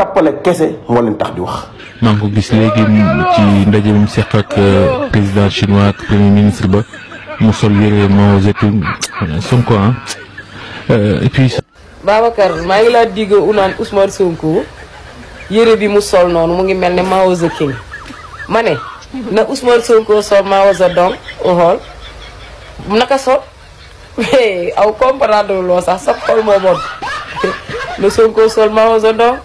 tappale kese moo leen tax di wax. maa ngi ko gis léegi ci ndaje mi seq ak président chinois ak premier ministre ba mu sol yére Mao Zedong Sonko et puis. Babacar maa ngi laa digg unaan Ousmane Sonko yére bi mu sol noonu mu ngi mel ne Mao Zedong ma ne na Ousmane Sonko sol Mao Zedong xool naka sol aw comprendre loo sax sa xol moo bon na Sonko sol Mao Zedong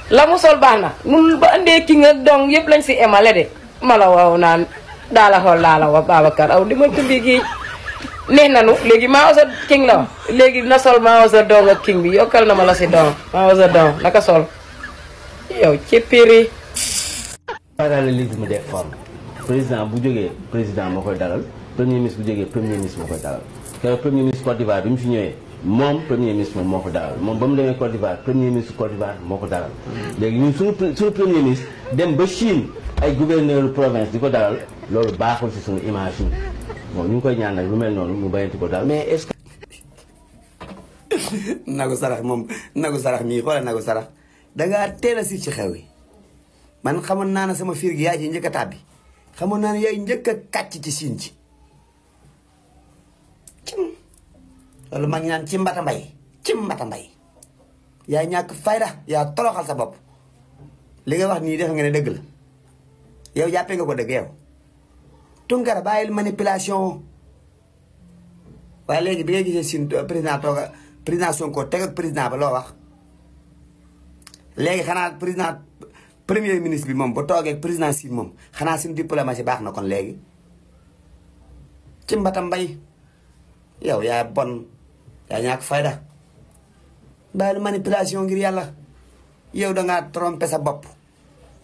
la mu sol baax na nun ba andee ki nga dong yëpp lañ si emale de mala waaw naan daala xool daala wax Babacar aw di ma tumbi gi neex nanu léegi Mao Zedong la wax léegi na sol Mao Zedong ak king bi yokkal na ma la si dong Mao Zedong naka sol yow ci piri parallélisme des formes président bu jógee président moo koy dalal premier ministre bu jógee premier ministre moo koy dalal keroog premier ministre Côte d'Ivoire bi mu fi ñëwee moom premier ministre moom moo ko dalal moom ba mu demee Côte d'Ivoire premier ministre Côte d'Ivoire moo ko dalal léegi ñun suñu premier ministre dem ba Chine ay gouverneur province di ko dalal loolu baaxul si suñu image yi bon ñu ngi koy ñaan nag lu mel noonu mu bayanti ko daal mais est-ce que nagu sarax moom nagu sarax mii xoolal nagu sarax dangaa teel a si ci xew yi man xamoon naa ne sama fiir gi yaa ci njëkk a tàbbi xamoon naa ne yaay njëkk a kàcc ci siin ci loolu mag ñaan ci mbata mbay yaa ñàkk fayda yaa toroxal sa bopp li nga wax nii def nga ne dëgg la yow jàppee nga ko dëgg yow Tunkara bàyyil manipulation waaye léegi bi nga gisee siin président tooga président Sonko teg ak président ba loo wax léegi xanaa président premier ministre bi moom ba toogee ak président siin moom xanaa suñu diplomatie baax na kon léegi ci mbata mbay yow yaa bon yaa ñàkk fayda bàyyil manipulation ngir yàlla yow dangaa trompé sa bopp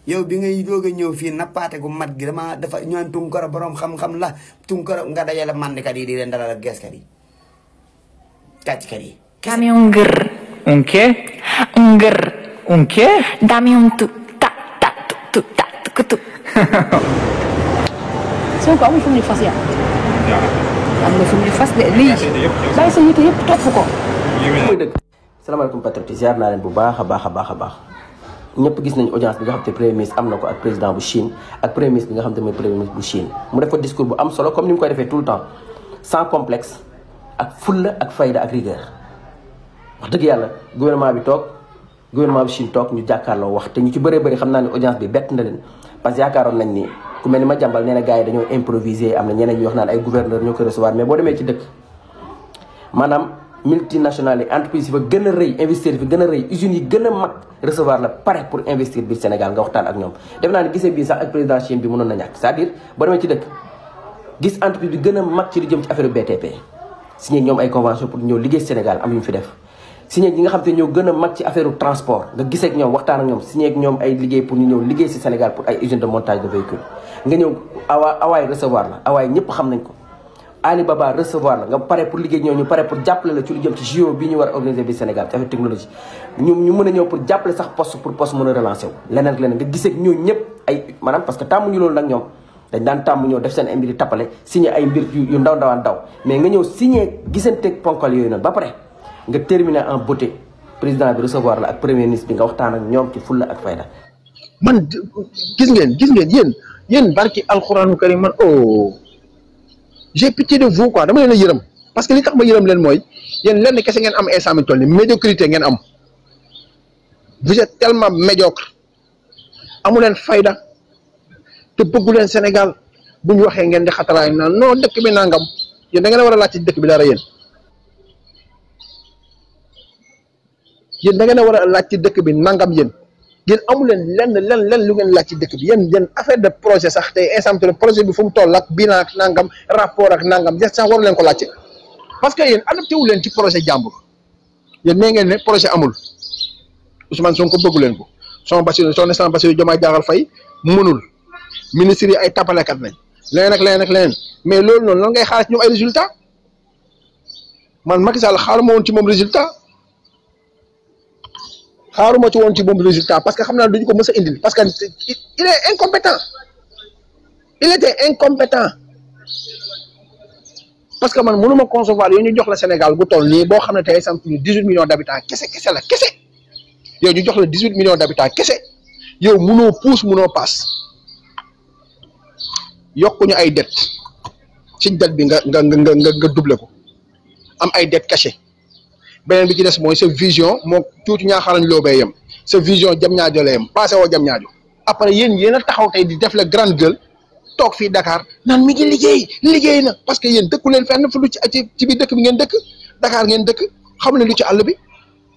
yow bi ngay doog a ñëw fii nappaate gu mat gi dama dafa ñaan Tunkara borom xam-xam la Tunkara nga dajale mandikat yi di leen dalal ak geeskat yi kàcckat yi. Dame un grr. Un qué? Un grr. Un qué? Dame un tu ta ta tu ta tu tu. Sonko amul fu mu fas yaa am na fu mu fas de lii bàyyi sa yite yëpp topp ko. mooy dëgg. salaamaaleykum patriote ziar naa leen bu baax a baax ñëpp gis nañ audience bi nga xam te premier ministre am na ko ak président bu Chine ak premier ministre bi nga xam te mooy premier ministre bu Chine mu def ko discours bu am solo comme ni mu koy defee tout le temps sans complexe ak fulla ak fayda ak rigueur wax dëgg yàlla gouvernement bi toog gouvernement bu Chine toog ñu jàkkaarloo wax te ñu ci bëree bëri xam naa ne audience bi bett na leen parce que yaakaaroon nañ ni ku mel ni ma jàmbal nee na gars yi dañoo improviser am na ñeneen ñu wax naan ay gouverneur ñoo ko recevoir mais boo demee ci dëkk maanaam multinationales yi entreprise yi fa gën a rëy investir fi gën a rëy usines yi gën a mag recevoir la pare pour investir biir Sénégal nga waxtaan ak ñoom def naa ne gisee bii sax ak président Chine bi mënoon na ñàkk c'est-à-dire boo demee ci dëkk gis entreprise bi gën a mag ci lu jëm ci affaire BTP signé ñoom ay convention pour ñëw liggéey Sénégal am yu ñu fi def signé ñi nga xam te ñoo gën a mag ci affaire transport nga gisee ak ñoom waxtaan ak ñoom signé ak ñoom ay liggéey pour ñu ñëw liggéey si Sénégal pour ay usines de montage de véhicules nga ñëw awaay recevoir la awaay ñëpp xam nañ ko Alibaba recevoir la nga pare pour liggéey ñoo ñu pare pour jàppale la ci lu jëm ci JO bi ñu war a organiser bi Sénégal ci affaire technologie ñu mën a ñëw pour jàppale sax poste pour poste mën a relancer wu leneen ak leneen nga gisee ñoo ñëpp ay maanaam parce que tàmmuñu loolu nag ñoom dañ daan tàmm ñëw def seen ay mbir di tappale signé ay mbir yu ndaw ndawaan daw mais nga ñëw signé gisanteeg ponkal yooyu noonu ba pare nga terminer en beauté président bi recevoir la ak premier ministre bi nga waxtaan ak ñoom ci fulla ak fayda. man gis ngeen yéen barki alxuraanu karim man j'ai pitié de vous quoi dama leen a yërëm parce que li tax ma yërëm leen mooy yéen lenn kese ngeen am instant mi toll ni médiocrité ngeen am vous êtes tellement médiocre amu leen fayda te bëggu leen Sénégal bu ñu waxee ngeen di xatalaay naan non dëkk bi nangam yéen da ngeen a war a laaj ci dëkk bi dara yéen da ngeen a war a laaj ci dëkk bi nangam yéen amu leen lenn lu ngeen laaj ci dëkk bi yéen affaire de projet sax tey instant projet bi fu mu toll ak bilan ak nangam rapport ak nangam sax waru leen ko laajte parce que yéen adopté wu leen ci projet jàmbur yéen nee ngeen ne projet amul Ousmane Sonko bëggu leen ko son excellence Bassirou Diomaye Diakhar Faye mënul ministre yi ay tapalekat nañ leneen ak leneen mais loolu noonu lan ngay xaar ci ñoom ay résultat man Macky Sall xaaruma woon ci moom résultat parce que xam naa duñu ko mës a indil parce que il est incompétent il était incompétent parce que man mënuma concevoir yooyu ñu jox la Sénégal bu toll nii boo xam ne tey sam 18 millions d'habitants kese yow ñu jox la 18 millions d'habitants kese yow munoo puus munoo paas yokkuñu ay dette ci dette bi nga doublé ko am ay dette cachée beneen bi ci des mooy sa vision moo tuuti ñaaxarañ loo bay yem sa vision jam ñaajo la yem passé woo jam ñaajo après yéen a taxaw tey di def la grande gueule toog fii Dakar naan mi ngi liggéey na parce que yéen dëkku leen fenn fu lu ci biir dëkk bi ngeen dëkk Dakar ngeen dëkk xam ne lu ci àll bi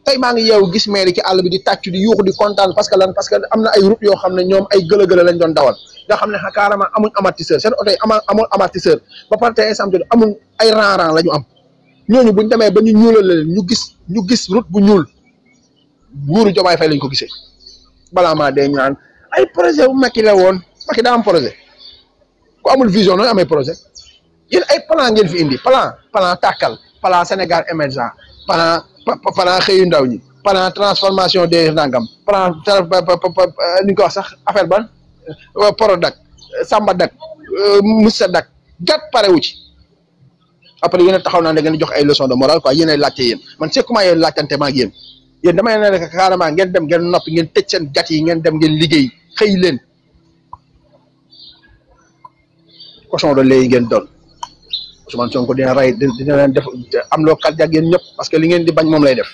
tey maa ngi yeewu gis maire ci àll bi di tàccu di yuuxu di kontaan parce que am na ay route yoo xam ne ñoom ay gëla lañ doon dawal nga xam ne carrément amuñ amortisseur seen oto yi amul amortisseur ba pare tey exemple amul ay rang la ñu am ñooñu buñ demee ba ñu ñuulal leen ñu gis route bu ñuul nguuru Diomaye Faye lañ ko gisee balaa maa dee ñu naan ay projet bu Macky la woon Macky daa am projet ku amul vision nooy amee projet yéen ay plan ngeen fi indi plan tàkkal plan Sénégal émergent plan xëyu ndaw ñi plan transformation des nangam plan ni ko wax sax affaire ban Prodac Samba Dak Moussa Dak gat parewu ci après yéen a taxaw naa da ngeen di jox ay leçon de morale quoi yéen ay laajte yéen man c'est comment yéen laajtante ma ak yéen damay ne rek carrément ngeen dem ngeen noppi ngeen tëj seen gat yi ngeen dem ngeen liggéey xëy leen cochon de lait yi ngeen doon Ousmane Sonko dina rey dina leen def am loo kal jag yéen ñëpp parce que li ngeen di bañ moom lay def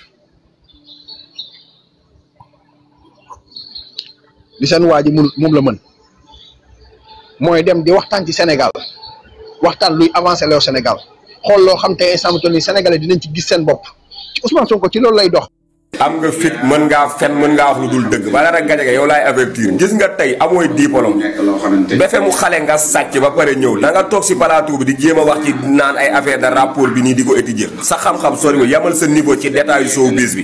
li seen waa ji moom la mën mooy dem di waxtaan ci Sénégal waxtaan luy avancer loo Sénégal xool loo xam te instant ni Sénégalais dinañ ci gis seen bopp ci Ousmane Sonko ci loolu lay dox. am nga fit mën ngaa fen mën ngaa wax lu dul dëgg bala rek Gadiaga yow laay avertir gis nga tey amooy diplôme befe mu xale nga sàcc ba pare ñëw da nga toog si plateau bi di jéem a wax ci naan ay affaire de rapport bi nii di ko étudier sa xam-xam soriwul yamal sa niveau ci détail showbiz bi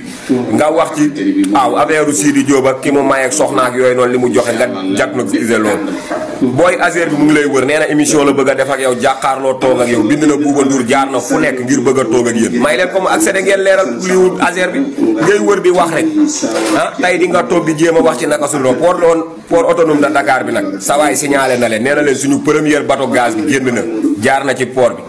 nga wax ci waaw affaire u Sidi Diop ak ki mu may ak soxna ak yooyu noonu li mu joxe nga diagnostiqué loolu booy Azer bi mu ngi lay wër nee na émission la bëgg a def ak yow jàkkaarloo toog ak yow bind na Bouba Ndour jaar na fu nekk ngir bëgg a toog ak yéen may leen ko mu accédé ngeen leeral liwu Azer bi ngay wër di wax rek ah tey di nga toog di jéem a wax ci naka suñu port autonome de Dakar bi nag sa waay signalé na leen nee na leen suñu première bateau gaz bi génn na jaar na ci port bi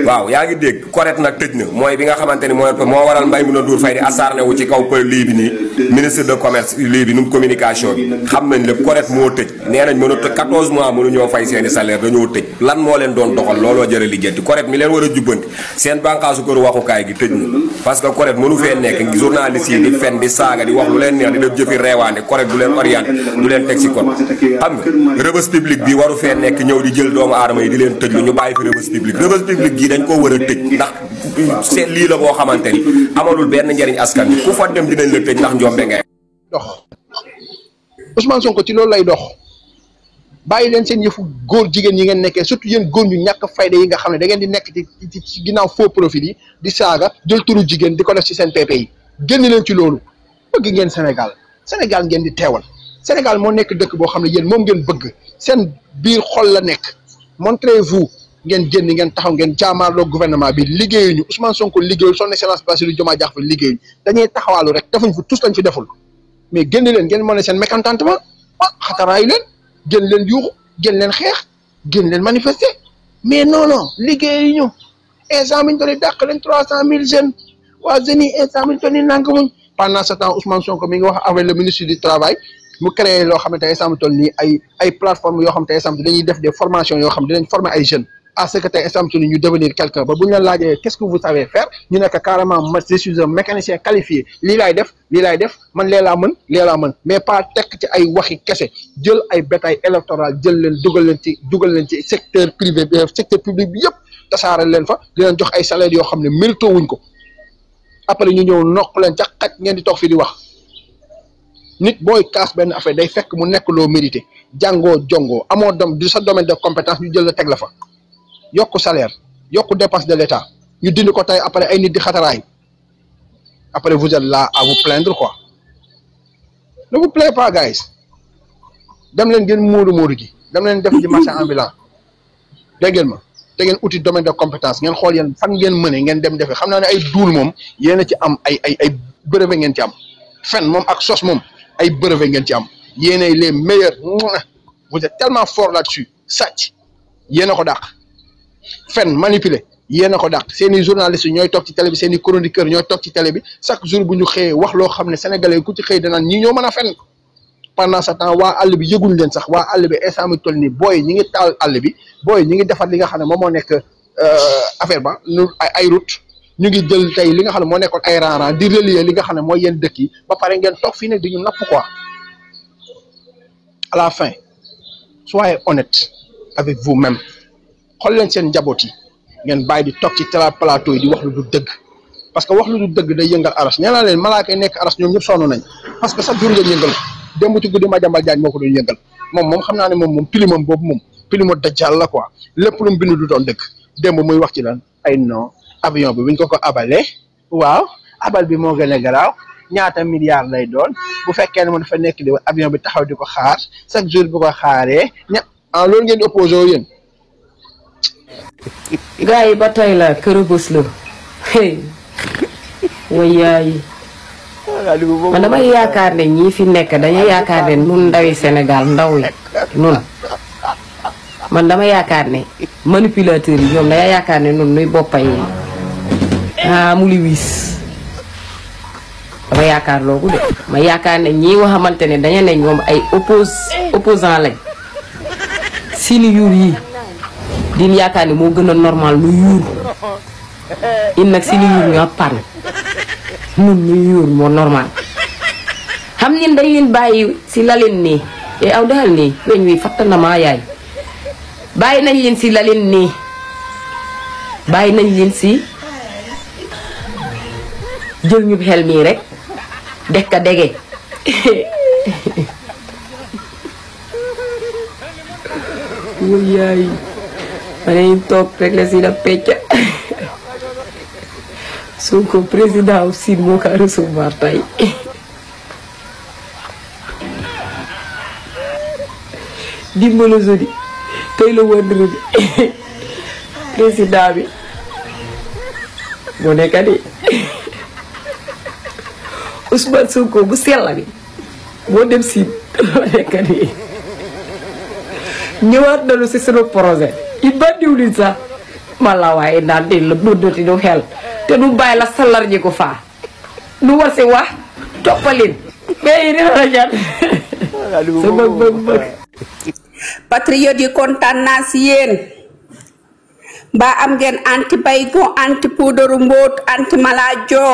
waaw yaa ngi dégg correct nag tëj na mooy bi nga xamante ni moo waral Maïmouna Ndour Faye di asarné wu ci kaw lii bi nii ministre de commerce lii bi num communication bi xam nañ lépp correct moo tëj nee nañ mënut 14 mois mënuñoo fay seeni salaire dañoo tëj lan moo leen doon doxal looloo jëre liggéenti correct mi leen war a jubbanti seen bànqaasu kër waxukaay gi tëj na parce que correct mënu fee nekk journaliste yi di fen di saaga di wax lu leen neex di def jëfi reewaande correct du leen orienté du leen teg si kon xam nga rëbës public bi waru fee nekk ñëw di jël doomu aadama yi di leen tëj lu ñu bàyyi fi rëbës public gi dañ ko war a tëj ndax seet lii la boo xamante ni amalul benn njëriñ askan bi ku fa dem dinañ la tëj ndax njombe ngay dox Ousmane Sonko ci loolu lay dox bàyyi leen seen yëfu góor jigéen yi ngeen nekkee surtout yéen góor ñu ñàkk fayda yi nga xam ne da ngeen di nekk ci ginnaaw faux profil yi di saaga jël turu jigéen di ko def ci seen PP yi génn leen ci loolu bëgg ngeen Sénégal ngeen di teewal Sénégal moo nekk dëkk boo xam ne yéen moom ngeen bëgg seen biir xol la nekk montrez-vous ngeen génn ngeen taxaw ngeen jaamaarloo gouvernement bi liggéeyuñu Ousmane Sonko liggéeyul son excellence Bassirou Diomaye Diakhar Faye liggéeyuñu dañuy taxawaalu rek defuñ fi tous lañ fi deful mais génn leen ngeen mën seen mécontentement xataraayu leen génn leen yuuxu génn leen xeex génn leen manifester mais non liggéeyuñu instant bi ñu doon dàq leen 300 000 jeunes waa jeunes yi instant bi ñu doon nangamuñ pendant ce temps Ousmane Sonko mi ngi wax avec le ministre du travail mu créé loo xamante ne instant bi toll nii ay plateforme yoo xamante ne instant bi dañuy def des formations yoo xam ne dinañ former ay jeunes à ce que tey instant bi ñu devenir quelqu'un ba bu ñu la laajee qu'est-ce que vous savez faire ñu nekk carrément je suis un mécanicien qualifié lii laay def man lee laa mën mais pas tekk ci ay waxi kese jël ay bétail électoral jël leen dugal leen ci secteur privé bi secteur public bi yëpp tasaare leen fa di leen jox ay salaire yoo xam ne mérito wuñ ko après ñu ñëw noq leen ca xaj ngeen di toog fii di wax nit booy kaas benn affaire day fekk mu nekk loo mérité jàngoo jongoo amoo du sa domaine de compétence ñu jël la teg la fa yokku salaire yokku dépense de l'État ñu dindi ko tey après ay nit di xataraay après vous êtes là à vous plaindre quoi ne vous plaît pas guys dem leen ngeen móodu ji dem leen def ci marché ambulant dégg ngeen ma te ngeen outil domaine de compétence ngeen xool yéen fan ngeen mëne ngeen dem defee xam naa ne ay duul moom yéen a ci am ay brevet ngeen ci am fen moom ak sos moom ay brevet ngeen ci am yéenay les meilleurs vous êtes tellement fort là-dessus sàcc yéen a ko dàq fen manipuler yéen a ko dàq seen i journalistes ñooy toog ci télé bi seen i chroniqueurs ñooy toog ci télé bi chaque jour bu ñu xëyee wax loo xam ne sénégalais ku ci xëy danaan ñii ñoo mën a fen pendant ce temps waa àll bi yëguñ leen sax waa àll bi instant mi toll nii booy ñi ngi taal àll bi booy ñi ngi defar li nga xam ne moom moo nekk affaire ba nu ay route ñu ngi jël tey li nga xam ne moo nekkoon ay rang di relier li nga xam ne mooy yenn dëkk yi ba pare ngeen toog fii ne di ñu napp quoi à la fin soyez honnête avec vous-même xool leen seen njaboot yi ngeen bàyyi di toog ci plateau yi di wax lu du dëgg parce que wax lu du dëgg day yëngal aras nee naa leen malaaka yi nekk aras ñoom ñëpp sonn nañ parce que chaque jour ngeen yëngal démb ci guddi Madiambal Diagne moo ko doon yëngal moom xam naa ne moom pilimam boobu moom pilimu dajjal la quoi lépp lu mu bind du doon dëgg démb muy wax ci lan ay non avion bi buñ ko abalee waaw abal bi moo gën a garaaw ñaata milliards lay doon bu fekkee ne mu dafa nekk di avion bi taxaw di ko xaar chaque jour bu ko xaaree loolu ngeen di opposé wu yéen. gars yi ba tey la kërëbës la wayaay man damay yaakaar ne ñii fi nekk dañuy yaakaar ne nun ndawi Sénégal ndaw yi nun man dama yaakaar ne manipulateurs yi ñoom dañuy yaakaar ne nun nuy boppay mu li wiis dama yaakaar loogu de ma yaakaar ne ñii nga xamante ne dañu ne ñoom ay opposant lañ sini yuur yi din yaakaar ne moo gën a normal lu yuur in nag sini yuur ñoo pan nun lu yuur moo normal xam ngeen dañ leen bàyyi si laleen nii aw defal nii weñ wi fatt na maa yaay bàyyi nañ leen si laleen nii bàyyi nañ leen si jël ñu xel mii rek dekka dege woy yaay ma ne toog rek la si da pecc Sonko président aussi moo ko recevoir tey dimbalo sodi tey la vendredi président bi moo nekk di Ousmane Sonko bu sella bi moo dem si moo nekk di ñëwaat nañu si sunu projet i ba diwlin sax man la waaye naan di la dóodati du xel te du bàyyi la salar ji ko faa nu war si wax toppalin mais yi dina la jàpp sa bëgg patriote yi kontaan naa si yéen mbaa am ngeen anti baygon anti puudaru mbóot anti malaajo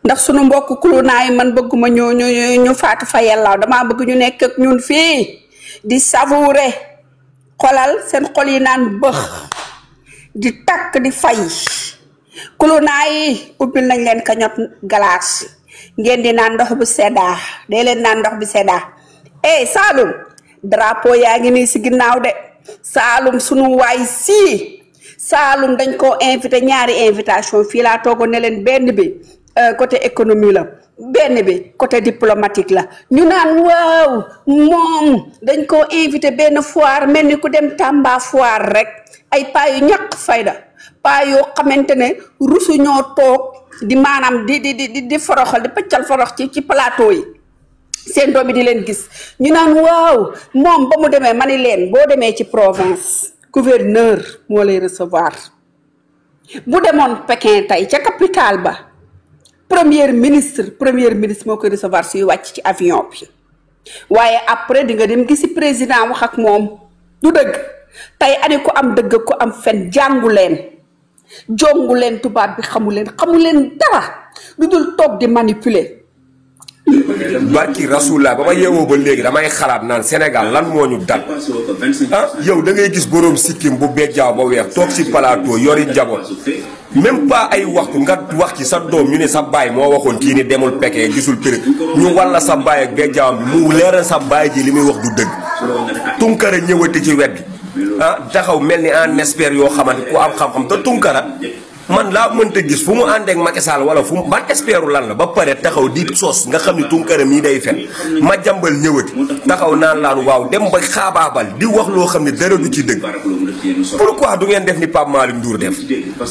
ndax sunu mbokk kulunaa yi man bëgguma ñu faatu fa yàllaaw dama bëgg ñu nekk ak ñun fii di savourer xolal seen xol yi naan bëx di takk di fay kulunaa yi ubbil nañ leen kañot glace ngeen di naan ndox bu sedda dee leen naan ndox bu sedda Saalum drapeau yaa ngi nii si ginnaaw de Saalum sunu waay si Saalum dañ koo invité ñaari invitation fii laa toogoon ne leen benn bi côté économie la benn bi côté diplomatique la ñu naan waaw moom dañ koo invité benn foire mel ni ku dem Tamba foire rek ay paa yu ñàkk fayda paa yoo xamante ne rusu ñoo toog di maanaam di foroxal di pëccal forox ci plateau yi seen doom yi di leen gis ñu naan waaw moom ba mu demee ma ni leen boo demee ci province gouverneur moo lay recevoir bu demoon Pékin tey ca capitale ba premier ministre moo koy recevoir suy wàcc ci avion bi waaye après di nga dem gisi président wax ak moom du dëgg tey ani ko am dëgg ko am fen jàngu leen jongu leen tubaab bi xamu leen dara lu dul toog di manipuler. barki Rasulullah ba ma yeewoo ba léegi damay xalaat naan Sénégal lan moo ñu dal yow da ngay gis borom sikkim bu bejjaaw ba weex toog si plateau yori njaboot même pas ay waxtu nga wax ci sa doom ñu ne sa baay moo waxoon kii ni demul Pékin gisul péri ñu walla sa baay ak bejjaawam bi mu leeral sa baay ji li muy wax du dëgg Tunkara ñëwati ci wet gi taxaw mel ni en expert yoo xamante ku am xam-xam te Tunkara man laa mënta gis fu mu àndeek Macky Sall wala fu mu ban espéru lan la ba pare taxaw di sos nga xam ni Tunkara mii day fen ma jàmbal ñëwati taxaw naan laan waaw dem ba xaabaabal di wax loo xam ne dara du ci dëgg pourquoi du ngeen def ni Pape Malick Ndour def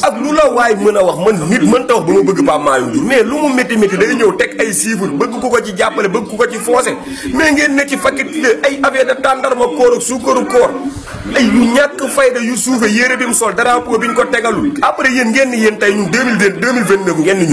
ak lu la waay mën a wax man nit mën ta wax ba ma bëgg Pape Malick Ndour mais lu mu métti métti day ñëw teg ay chiffres bëgg ku ko ci jàppale bëgg ku ko ci forcé mais ngeen ne ci fakki ay affaire de tàndarma koor ak suukaru koor ay yu ñàkk fayda yu suufe yére bi mu sol drapeau bi ñu ko tegalul après yéen ngeen ni yéen tey ñun 2029 ngeen ni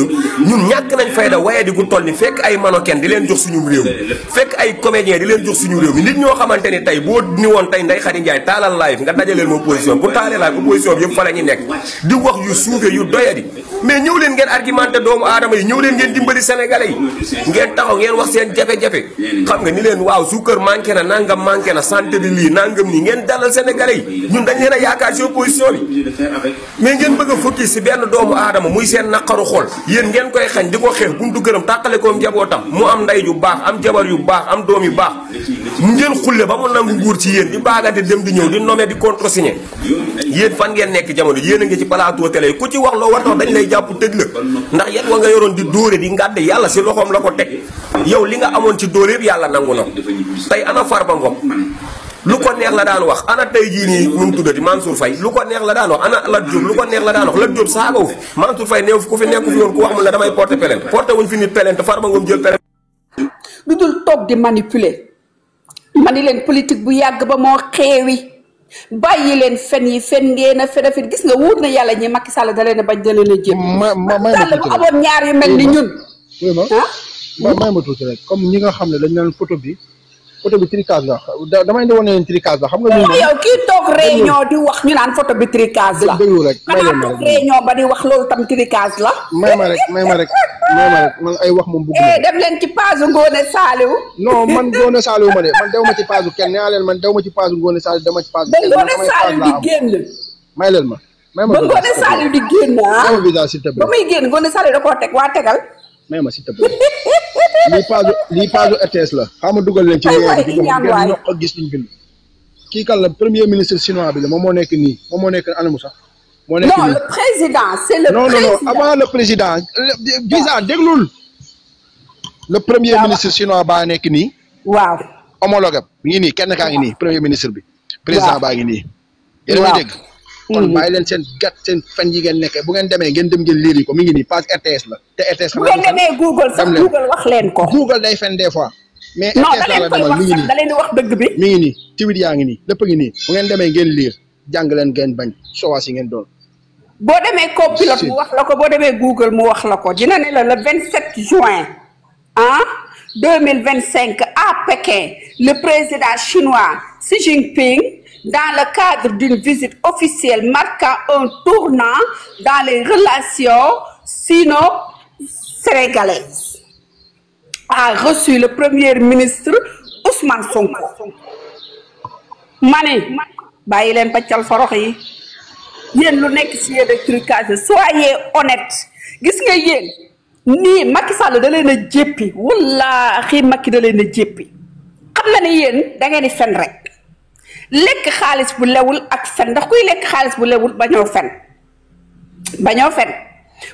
ñun ñàkk nañ fayda waaye di gu toll ni fekk ay mannequin di leen jox suñu réew mi fekk ay comédien di leen jox suñu réew mi nit ñoo xamante ni tey boo ni woon tey Ndeye Khady Ndiaye taalal live nga dajaleel ma opposition bu taalee live opposition bi yëpp fa la ñu nekk di wax yu suufe yu doyadi mais ñëw leen ngeen argumenté doomu aadama yi ñëw leen ngeen dimbali sénégalais yi ngeen taxaw ngeen wax seen jafe-jafe xam nga ni leen waaw suukar manqué na nangam manqué na santé bi lii nangam nii ngeen dalal sénégalais yi ñun dañ leen a yaakaar si opposition bi mais ngeen bëgg a focus si benn doomu aadama muy seen naqaru xol yéen ngeen koy xañ di ko xeex buntu gërëm tàqale ko njabootam mu am ndey yu baax am jabar yu baax am doom yu baax ngeen xulle ba mu nangu nguur ci yéen di baagante dem di ñëw di nommer di contresigner yéen fan ngeen nekk jamono yéen a ngi ci plateau télé yi ku ci wax loo war tax dañ lay jàpp tëj la ndax yet wa nga yoroon di dóore di ngàdd yàlla si loxoom la ko teg yow li nga amoon ci dóore yëpp yàlla nangu na tey ana Farba Ngom lu ko neex la daan wax ana tey jii nii nu mu tuddati Mansour Faye lu ko neex la daan wax ana Lat Diop lu ko neex la daan wax Lat Diop saagaw fi Mansour Faye neew fi ku fi nekku fi woon ku wax mu la damay porter plainte porter wuñ fi nit plainte Farba Ngom jël plainte lu dul toog di manipuler ma ni leen politique bu yàgg ba moo xeewi bàyyi leen fen yi fen ngeen a fen a fen gis nga wóor na yàlla ñi Macky Sall da leen a bañ da leen a jéem Sall bu amoon ñaar yu mel ni ñun may ma tuuti rek comme ñi nga xam ne dañ naan photo bi tricage la damay indi wane leen tricage la xam nga ñu yow kii toog réunion di wax ñu naan photo bi tricage la déglu rek may leen ma toog réunion ba di wax loolu tam tricage la may ma rek man ay wax moom bëgg dem leen ci page Ngoné Saliou non man Ngoné Saliou ma de man dew ma ci page kenn nee leen man dew ma ci page Ngoné Saliou dama ci page ba Ngoné Saliou di génn may leen ma ba Ngoné Saliou di génn ba muy génn Ngoné Saliou da koo teg waa tegal may ma si tëb lii page RTS la xam nga dugal leen ci ngeen ñok gis liñ bind kii kan la premier ministre chinois bi la moom moo nekk nii moom moo nekk anamu sax moo nekk non le président c'est le président non avant le président visa déglul le premier ministre chinois baa nekk nii waaw homologue mi ngi nii kenn kaa ngi nii premier ministre bi président baa ngi nii yéen a dégg kon bàyyi leen seen gat seen fan yi ngeen nekkee bu ngeen demee ngeen dem ngeen liiri ko mi ngi nii page RTS la te RTS bu ngeen demee Google sax Google wax leen ko Google day fen des fois mais RTS la demal mi ngi nii da leen di wax dëgg bi mi ngi nii tiwit yaa ngi nii lépp ngi nii bu ngeen demee ngeen liir jàng leen ngeen bañ sowaas yi ngeen doon boo demee copilote mu wax la ko boo demee Google mu wax la ko dina ne la le 27 juin 2025 à Pékin le président chinois Xi Jinping dans le cadre d'une visite officielle marquant un tournant dans les relations sino-sénégalaises, a reçu le premier ministre Ousmane Sonko. Mané, bàyyi leen paccal forox yi yéen lu nekk ci yéen trucage soyez honnête gis nga yéen nii Macky Sall da leen a jéppi wallaahi Macky da leen a jéppi xam na ne yéen da ngeen di fen rek lekk xaalis bu lewul ak fen ndax kuy lekk xaalis bu lewul bañoo fen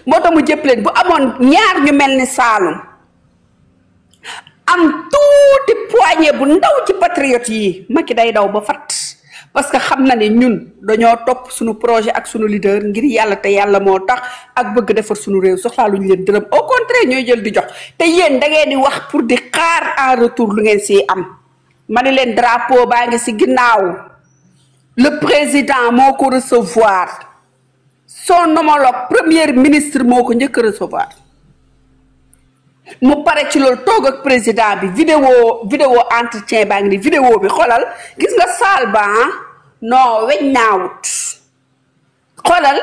moo tax mu jëpp leen bu amoon ñaar ñu mel ni Saalum am tuuti poignée bu ndaw ci patriote yi Macky day daw ba fat parce que xam na ne ñun dañoo topp suñu projet ak suñu leader ngir yàlla te yàlla moo tax ak bëgg defar suñu réew soxlaa lu ñu leen dërëm au contraire ñooy jël di jox te yéen da ngeen di wax pour di xaar en retour lu ngeen siy am ma ne leen drapeau baa ngi si ginnaaw le président moo ko recevoir son homologue premier ministre moo ko njëkk a recevoir mu pare ci loolu toog ak président bi vidéo entretien baa ngi ni vidéo bi xoolal gis nga saal ba non weñ naawut xoolal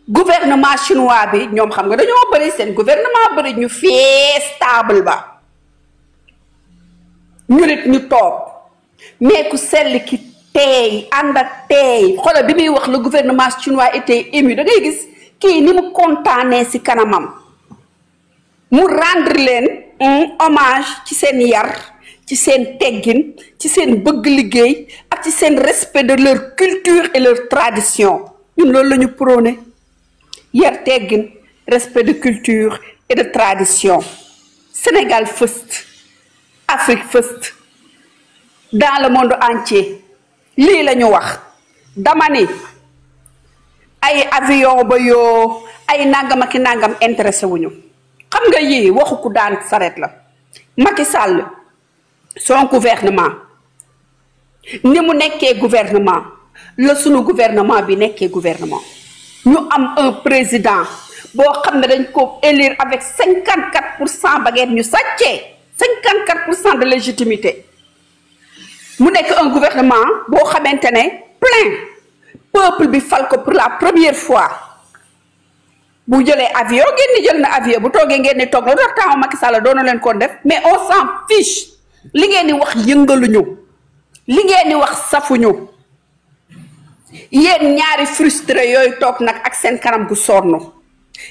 gouvernement chinois bi ñoom xam nga dañoo bëri seen gouvernement bëri ñu fee stable ba ñu nit ñu toog mais ku sell ki teey ànd ak teey xoolal bi muy wax le gouvernement chinois était ému da ngay gis kii ni mu kontaanee si kanamam mu rendre leen hommage ci seen yar ci seen teggin ci seen bëgg liggéey ak ci seen respect de leur culture et leur tradition ñun loolu la ñu prôné yar teggin respect de culture et de tradition. Sénégal first, Afrique first, dans le monde entier. Lii la ñu wax dama ni ay avion ba yoo ay nangam ak nangam intéressé wuñu xam nga yii waxu ku daan saret la. Macky Sall son gouvernement ni mu nekkee gouvernement la sunu gouvernement bi nekkee gouvernement ñu am un président boo xam ne dañ ko élire avec 54% ba ngeen ñu sàccee 54% de légitimité mu nekk un gouvernement boo xamante ne plein peuple bi fal ko pour la première fois bu jëlee avion ngeen ni jël na avion bu toogee ngeen ni toog la dox temps Macky Sall doona leen ko def mais on s'en fiche li ngeen di wax yëngaluñu li ngeen di wax safuñu yéen ñaari frustré yooyu toog nag ak seen kanam gu sonn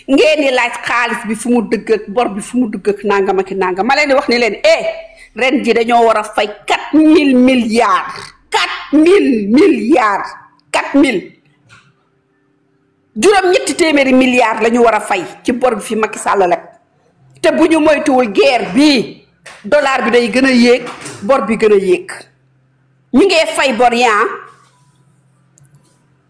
ngeen di laaj xaalis bi fu mu dëgg ak bor bi fu mu dëgg ak nangam ak nangam ma leen di wax ni leen ren ji dañoo war a fay 4000 milliards 4000 milliards 4000 juróom-ñetti téeméeri milliards la ñu war a fay ci bor bi fi Macky Sall leb te bu ñu moytuwul guerre bii dollar bi day gën a yéeg bor bi gën a yéeg ñu ngee fay bor yi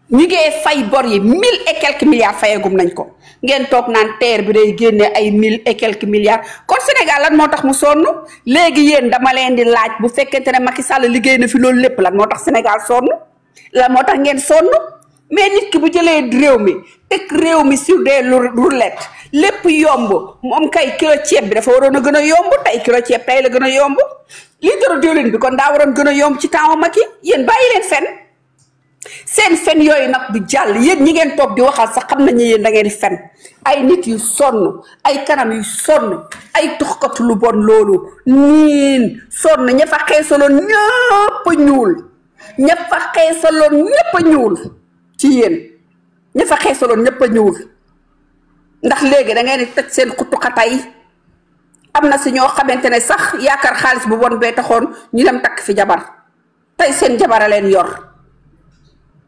ñu ngee fay bor yi 1000 et quelques milliards fayagum nañ ko ngeen toog naan terre bi day génne ay 1000 et quelques milliards kon Sénégal lan moo tax mu sonn léegi yéen dama leen di laaj bu fekkente ne Macky Sall liggéey na fi loolu lépp lan moo tax Sénégal sonn lan moo tax ngeen sonn mais nit ki bu jëlee réew mi teg réew mi sur des roulettes lépp yomb moom kay kilo ceeb bi dafa waroon a gën a yomb tey kilo ceeb tey la gën a yomb litre diwlin bi kon daa waroon gën a yomb ci temps Macky yéen bàyyi leen fen seen fen yooyu nag du jàll yéen ñi ngeen toog di waxal sax xam nañu yéen da ngeen di fen ay nit yu sonn ay kanam yu sonn ay tuxkatu lu bon loolu niin sonn ña fa xeesaloon ñëpp a ñuul ña fa xeesaloon ñëpp a ñuul ci yéen ña fa xeesaloon ñëpp a ñuul ndax léegi da ngeen di tëj seen xutuxatay am na si ñoo xamante ne sax yaakaar xaalis bu bon bee taxoon ñu dem takk fi jabar tey seen jabara leen yor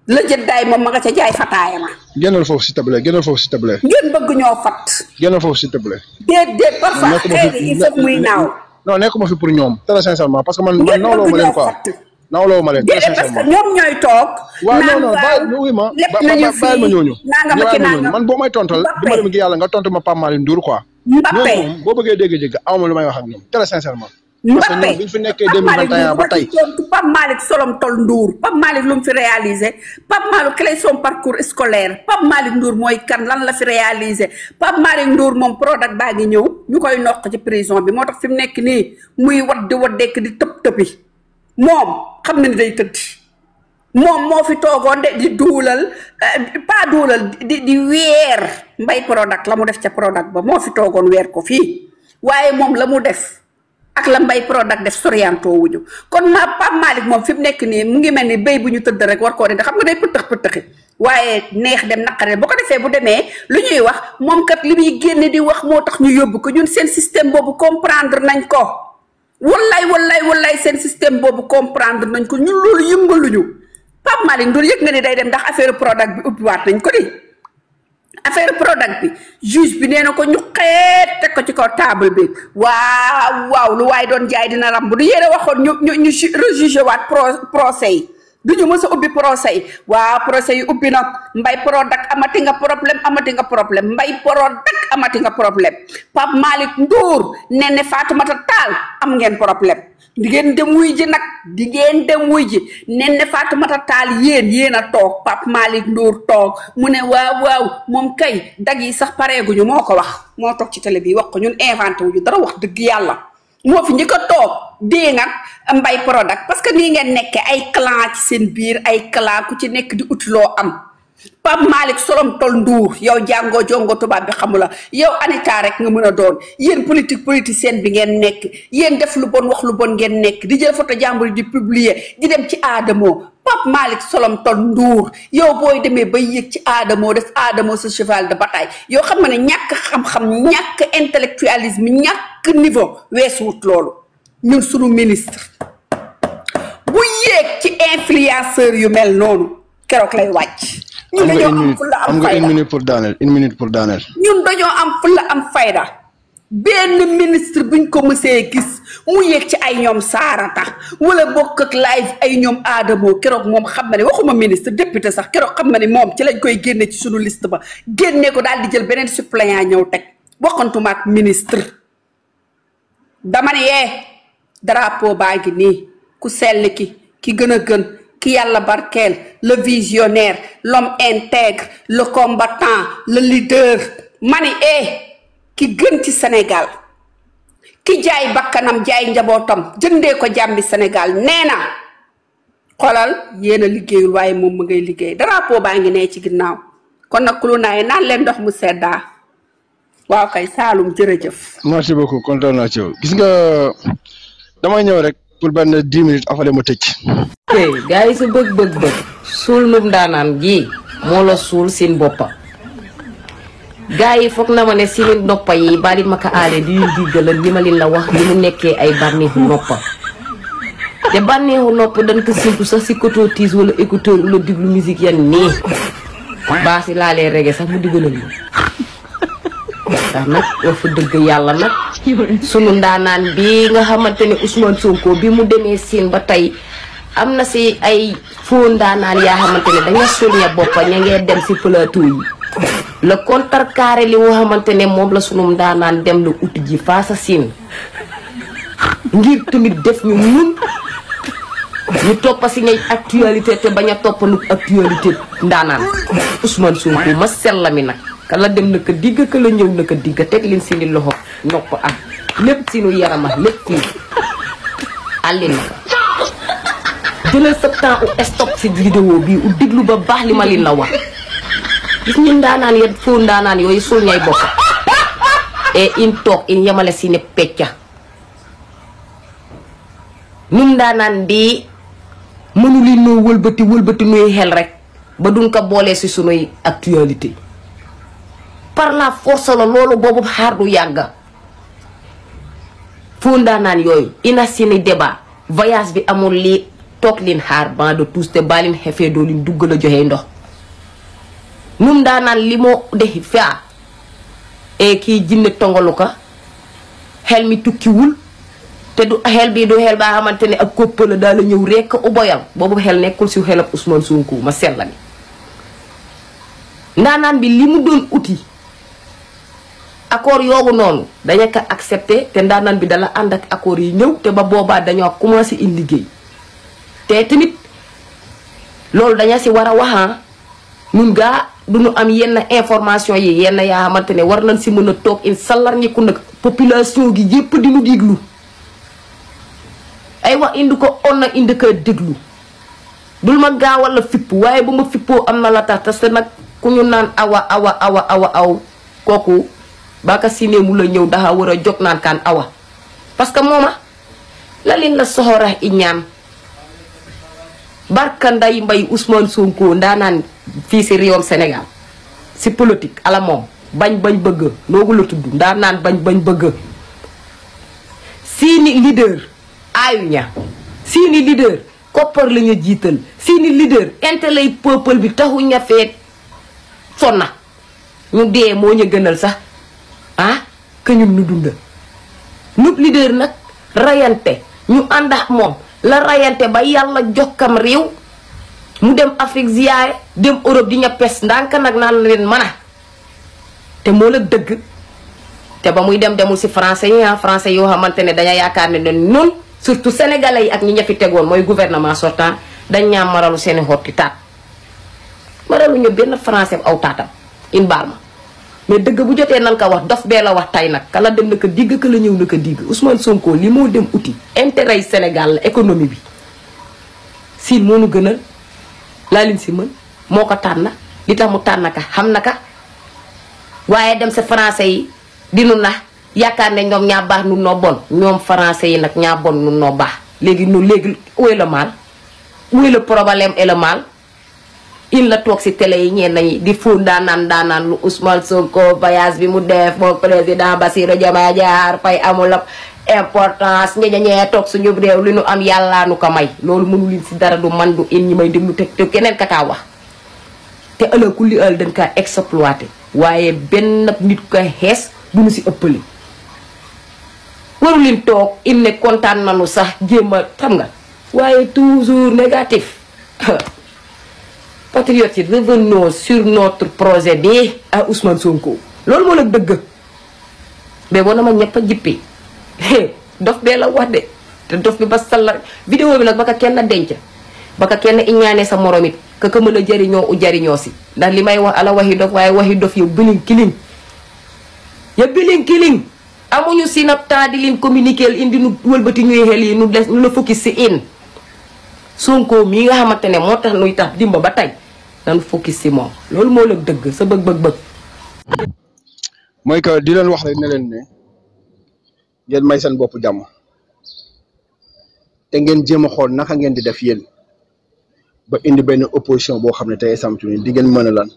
la jëddaay moom ma nga ca jaay fataaya ma. génnal foofu s'il te plaît génnal foofu s'il te plaît. ngeen bëgg ñoo fat. génnal foofu s'il te plaît. déedéet parfois xëy na il faut muy naaw. non nekkuma fi pour ñoom très sincèrement parce que man nawloo ma leen quoi nawloo ma leen très sincèrement. parce que ñoom ñooy toog. waaw non non bàyyi ma bàyyi ma ñooñu. man boo may tontal dama dem gi yàlla nga tontu ma Pape Malick Ndour quoi. Mbappé ñoom moom boo bëggee dégg-dégg awma lu may wax ak ñoom très sincèrement. Mbappé parce que ñoom bi ñu fi nekkee 2021 ba tey. Pape Malick solom tol Ndour Pape Malick lu mu fi réalisé Pape Malick quel est son parcours scolaire Pape Malick Ndour mooy kan lan la fi réalisé Pape Malick Ndour moom Prodac baa ngi ñëw ñu koy noq ci prison bi moo tax fi mu nekk nii muy waddeek di tëb-tëbi moom xam na ni day tëdd moom moo fi toogoon de di duulal pas duulal di weer mbay Prodac la mu def ca Prodac ba moo fi toogoon weer ko fii waaye moom la mu def ak la mbay Prodac def sorianto wuñu kon ma Pape Malick moom fi mu nekk nii mu ngi mel ni béy bu ñu tëdd rek war koo de xam nga day pëtëxi waaye neex dem naqare boo ko defee bu demee lu ñuy wax moom kat li muy génne di wax moo tax ñu yóbbu ko ñun seen système boobu comprendre nañ ko wallaay seen système boobu comprendre nañ ko ñun loolu yëngaluñu Pape Malick Ndour yëg nga ni day dem ndax affaire Prodac bi ubbiwaat nañ ko di affaire Prodac bi juge bi nee na ko ñu xeet teg ko ci kaw table bi waaw lu waaye doon jaay dina ramb du yéene waxoon ñu rejuger waat procès yi du ñu mës a ubbi procès yi waaw procès yi ubbi na mbay Prodac amati nga problème mbay Prodac amati nga problème Pape Malick Ndour nee ne Fatoumata Tall am ngeen problème di ngeen dem wuy ji nag nee ne Fatoumata Tall yéen a toog Pape Malick Ndour toog mu ne waaw moom kay dag yi sax pareeguñu moo ko wax moo toog ci télé bi wax ko ñun inventé wuñu dara wax dëgg yàlla moo fi njëkk a toog dee nag mbay Prodac parce que nii ngeen nekkee ay clan ci seen biir ay clan ku ci nekk di uti loo am Pape Malick solom tol Ndour yow jàngoo jongo tubaab bi xamula yow Anita rek nga mën a doon yéen politicien bi ngeen nekk yéen def lu bon wax lu bon ngeen nekk di jël photo jàmbur di publier di dem ci Adamo Pape Malick solom tol Ndour yow booy demee bay yëg ci Adamo def Adamo sa cheval de bataille yow xam nga ne ñàkk xam-xam ñàkk intellectualisme ñàkk niveau weesuwut loolu ñun sunu ministre bu yéeg ci influenceur yu mel noonu keroog lay wàcc ñun dañoo am fulla am fayda. une minute pour daaneel ñun dañoo am fulla am fayda. benn ministre buñ ko mësee gis mu yéeg ci ay ñoom Sarata wala bokk ak live ay ñoom Adamo keroog moom xam na ne waxuma ministre député sax keroog xam na ne moom ci lañ koy génne ci sunu liste ba génne ko daal di jël beneen suppléant ñëw teg bokkantuma ak ministre. dama ne yee drapeau baa ngi nii ku sell ki gën a gën ki yàlla barkeel le visionnaire l'homme intègre le combattant le leader mani ki gën ci Sénégal ki jaay bakkanam jaay njabootam jëndee ko jàmbi Sénégal nee na xoolal yéen a liggéeyul waaye moom mu ngay liggéey drapeau baa ngi nee ci ginnaaw kon nag kulu naay naan leen ndox mu seddaa waaw kay Saalum jërëjëf. merci beaucoup kontaan naa ci yow gis nga damay ñëw rek pour benn 10 minutes affaire ma tëj. gars yi sa bëgg suul num daanaan gi moo la suul seen boppa gaa yi foog na ma ne si leen noppa yi bari ma ka aale di leen diggalal li ma leen la wax li mu nekkee ay bànneexu noppa te bànneexu noppa dañ ko simpu sax si cototis wala écouteur wala diglu musique yan nii baa si laalee reggae sax mu diggalal ma ndax nag wax fa dëgg yàlla nag sunu ndaanaan bi nga xamante ne Ousmane Sonko bi mu demee siin ba tey am na si ay foo ndaanaan yaa xamante ne daña soñña boppa ña ngee dem si plateau yi le contrecarré li nga xamante ne moom la sunu ndaanaan dem la uti ji faasa siin ngir tamit def ñu mun ñu toppa si ngay actualité te bañ a toppa nu actualité ndaanaan Ousmane Sonko ma sella mi nag kala dem na ko digg kala ñëw na ko digg teg leen seeni loxo nopp ak lépp seenu yarama lépp fii àllin na jëlal sa temps u stop si vidéo bi u diglu ba baax li ma leen la wax gis ñu ndaanaan ya foo ndaanaan yooyu sul ñay bokk et in toog in yamale si ne pecca num ndaanaan bi mënu li noo wëlbati nuy xel rek ba duñ ko boolee si sunuy actualité par la force la loolu boobu xaar du yàgga foo ndaanaan yooyu ina seeni débat voyage bi amul lii toog leen xaar ban de tous te baa leen xefee doo leen dugg la joxe ndox num ndaanaan li moo defi faa e kii jinne tongalu ka xel mi tukkiwul te du xel bi du xel baa xamante ne ak koppa la daal la ñëw rekk u boyal boobu xel nekkul si xelab Ousmane Sonko ma sella mi ndaanaan bi li mu doon uti accord yoogu noonu dañu ko accepté te ndaanaan bi dala ànd ak accord yi ñëw te ba boobaa dañoo commencé in liggéey te tamit loolu daña si war a waxaa ñun gaa duñu am yenn information yi yenn yaa xamante ne war nañ si mën a toog in salar ñiku nag population gi yépp di nu déglu ay wax indi ko on na indi ko déglu dul ma gaa wala fipp waaye bu ma fippoo am na la tax parce que nag ku ñu naan aw kooku baka si ne mu la ñëw daxa war a jóg naan kaan awa parce que mooma la leen la soxora i ñaan barka nday mbay Ousmane Sonko ndaanaan fii si réewam Sénégal si politique ala moom bañ bëgg noogu la tudd ndaanaan bañ bëgg seeni leader aayuña seeni leader koppar la ñu jiital seeni leader intérêt peuple bi taxu ña feet sonna ñu dee moo ñu gënal sax que ñun ñu dunda nub leader nag rayante ñu ànd ak moom la rayante ba yàlla jokkam réew mu dem Afrique ziyaare dem Europe di ña pes ndànk nag naan leen mën a te moo la dëgg te ba muy demul si français yi français yoo xamante ne daña yaakaar ne noonu surtout sénégalais yi ak ñi ña fi tegoon mooy gouvernement sortant dañ ñaa maralu seeni xotti taat maralu ñu benn français aw taatam in baal ma mais dëgg bu jotee nan ko wax dof bee la wax tay nag kala dem na ko digg ka la ñëw na ko digg Ousmane Sonko li moo dem uti intérêt yi Sénégal la économie bi siin moo nu gënal laa leen si mën moo ko tànn li tax mu tànn ka xam na ka waaye dem sa français yi dinu na yaakaar ne ñoom ñaa baax nun noo bon ñoom français yi nag ñaa bon nun noo baax léegi où est le mal où est le problème et le mal in la toog si télé yi ñeen nañi di fóon daanaan lu Ousmane Sonko voyage bi mu def moom président Bassirou Diomaye Diakhar Faye amul importance ñeñee toog suñu réew li nu am yàllaa nu ko may loolu mënu leen si dara du man du in ñi may déglu te keneen kakaa wax te ëllëg ku li ëll dañ kaa exploité waaye benn nit ko xees bu ñu si ëppali waru leen toog il ne kontaan nañu sax jéem a xam nga waaye toujours négatif patriotes yi revenons sur notre projet bi à Ousmane Sonko loolu moo la dëgg mais boo na ma ñëpp a jippi dof bee la wax de te dof bi ba salla vidéo bi nag ba ka kenn denc ba ka kenn iñaane sa morom it ka ka mën a jariñoo u jariñoo si ndax li may wax ala waxi dof waaye waxi dof yow biling kiling ya biling kiling amuñu si nab temps di leen communiquer indi nu wëlbati ñuy xel yi nu la focus si in Sonko mii nga xamante ne moo tax nuy tax dimba ba tey nan focus si moom loolu moo la dëgg sa bëgg mooy que di leen wax rek ne leen ne ngeen may seen bopp jàmm te ngeen jéem a xool naka ngeen di def yéen ba indi benn opposition boo xam ne tey samtu ni di ngeen mën a lan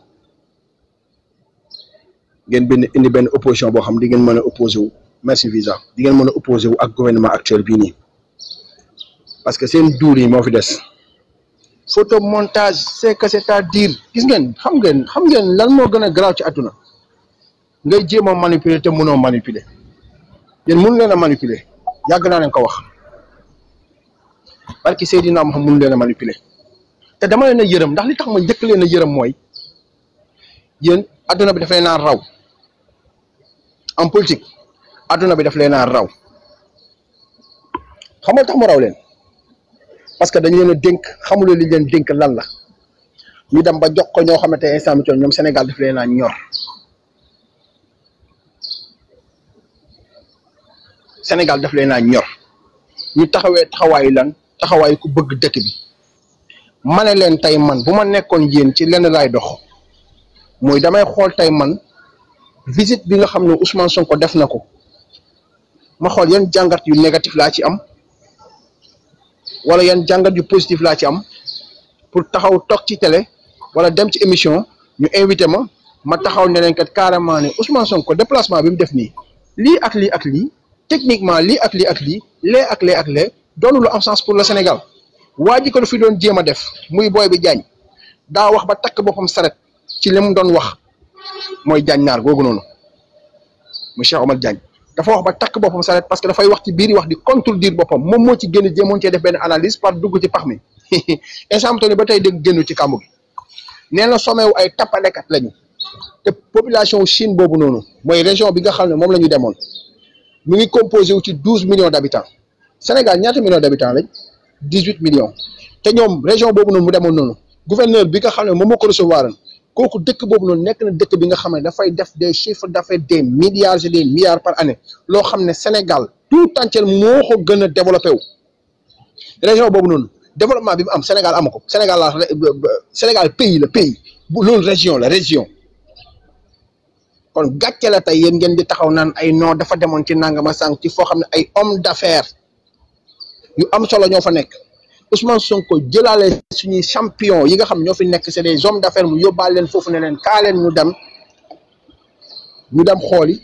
ngeen indi benn opposition boo xam di ngeen mën a opposé wu merci visa di ngeen mën a opposé wu ak gouvernement actuel bii nii parce que seen duur yi moo fi des photomontage c'est que c'est-à-dire gis ngeen xam ngeen lan moo gën a garaaw ci àdduna ngay jéem a manipuler te mënoo manipuler yéen mënu leen a manipuler yàgg naa leen ko wax parce que Seydina Muhammad mënu leen a manipuler te dama leen a yërëm ndax li tax ma njëkk leen a yërëm mooy yéen àdduna bi daf leen a raw en politique àdduna bi daf leen a raw xamal tax mu raw leen parce que dañ leen a dénk xamuloo li leen dénk lan la ñu dem ba jox ko ñoo xamante ne instant bi ñoom Sénégal daf leen a ñor Sénégal daf leen a ñor ñu taxawee taxawaayu lan taxawaayu ku bëgg dëkk bi ma ne leen tey man bu ma nekkoon yéen ci lenn laay dox mooy damay xool tey man visite bi nga xam ne Ousmane Sonko def na ko ma xool yan jàngat yu négatif laa ci am wala yan jàngat yu positif laa ci am pour taxaw toog ci télé wala dem ci émission ñu invité ma taxaw ne leen kat carrément ne Ousmane Sonko déplacement bi mu def nii lii ak lii ak lii techniquement lii ak lii ak lii lee ak lee ak lee doonu lu am sens pour le Sénégal waa ji ko du fi doon jéem a def muy booy bi Diagne daa wax ba takk boppam saret ci li mu doon wax mooy Diagne naar googu noonu mu Cheikh Omar Diagne dafa wax ba takk boppam saret parce que dafay wax ci biir wax di contredire boppam moom moo ci génn jéemoon cee def benn analyse par dugg ci pax mi instant ba tey dégg génnu ci kàmb gi nee na sommet wu ay tappalekat lañu te population Chine boobu noonu mooy région bi nga xam ne moom la ñu demoon mu ngi composé wu ci 12 millions d'habitants Sénégal ñaata millions d'habitants lañ 18 millions te ñoom région boobu noonu mu demoon noonu gouverneur bi nga xam ne moom moo ko recevoir kooku dëkk boobu noonu nekk na dëkk bi nga xam ne dafay def des chiffres d'affaires des milliards et des milliards par année loo xam ne Sénégal tout entier moo ko gën a développé wu région boobu noonu développement bi mu am Sénégal amu ko Sénégal pays la pays bu loolu région la région kon gàcce la tey yéen ngeen di taxaw naan ay non dafa demoon ci nangama sànq ci foo xam ne ay homme d'affaires yu am solo ñoo fa nekk Ousmane Sonko jëlaale suñuy champion yi nga xam ñoo fi nekk c'est des hommes d'affaires mu yóbbaale leen foofu ne leen kaa leen ñu dem xooli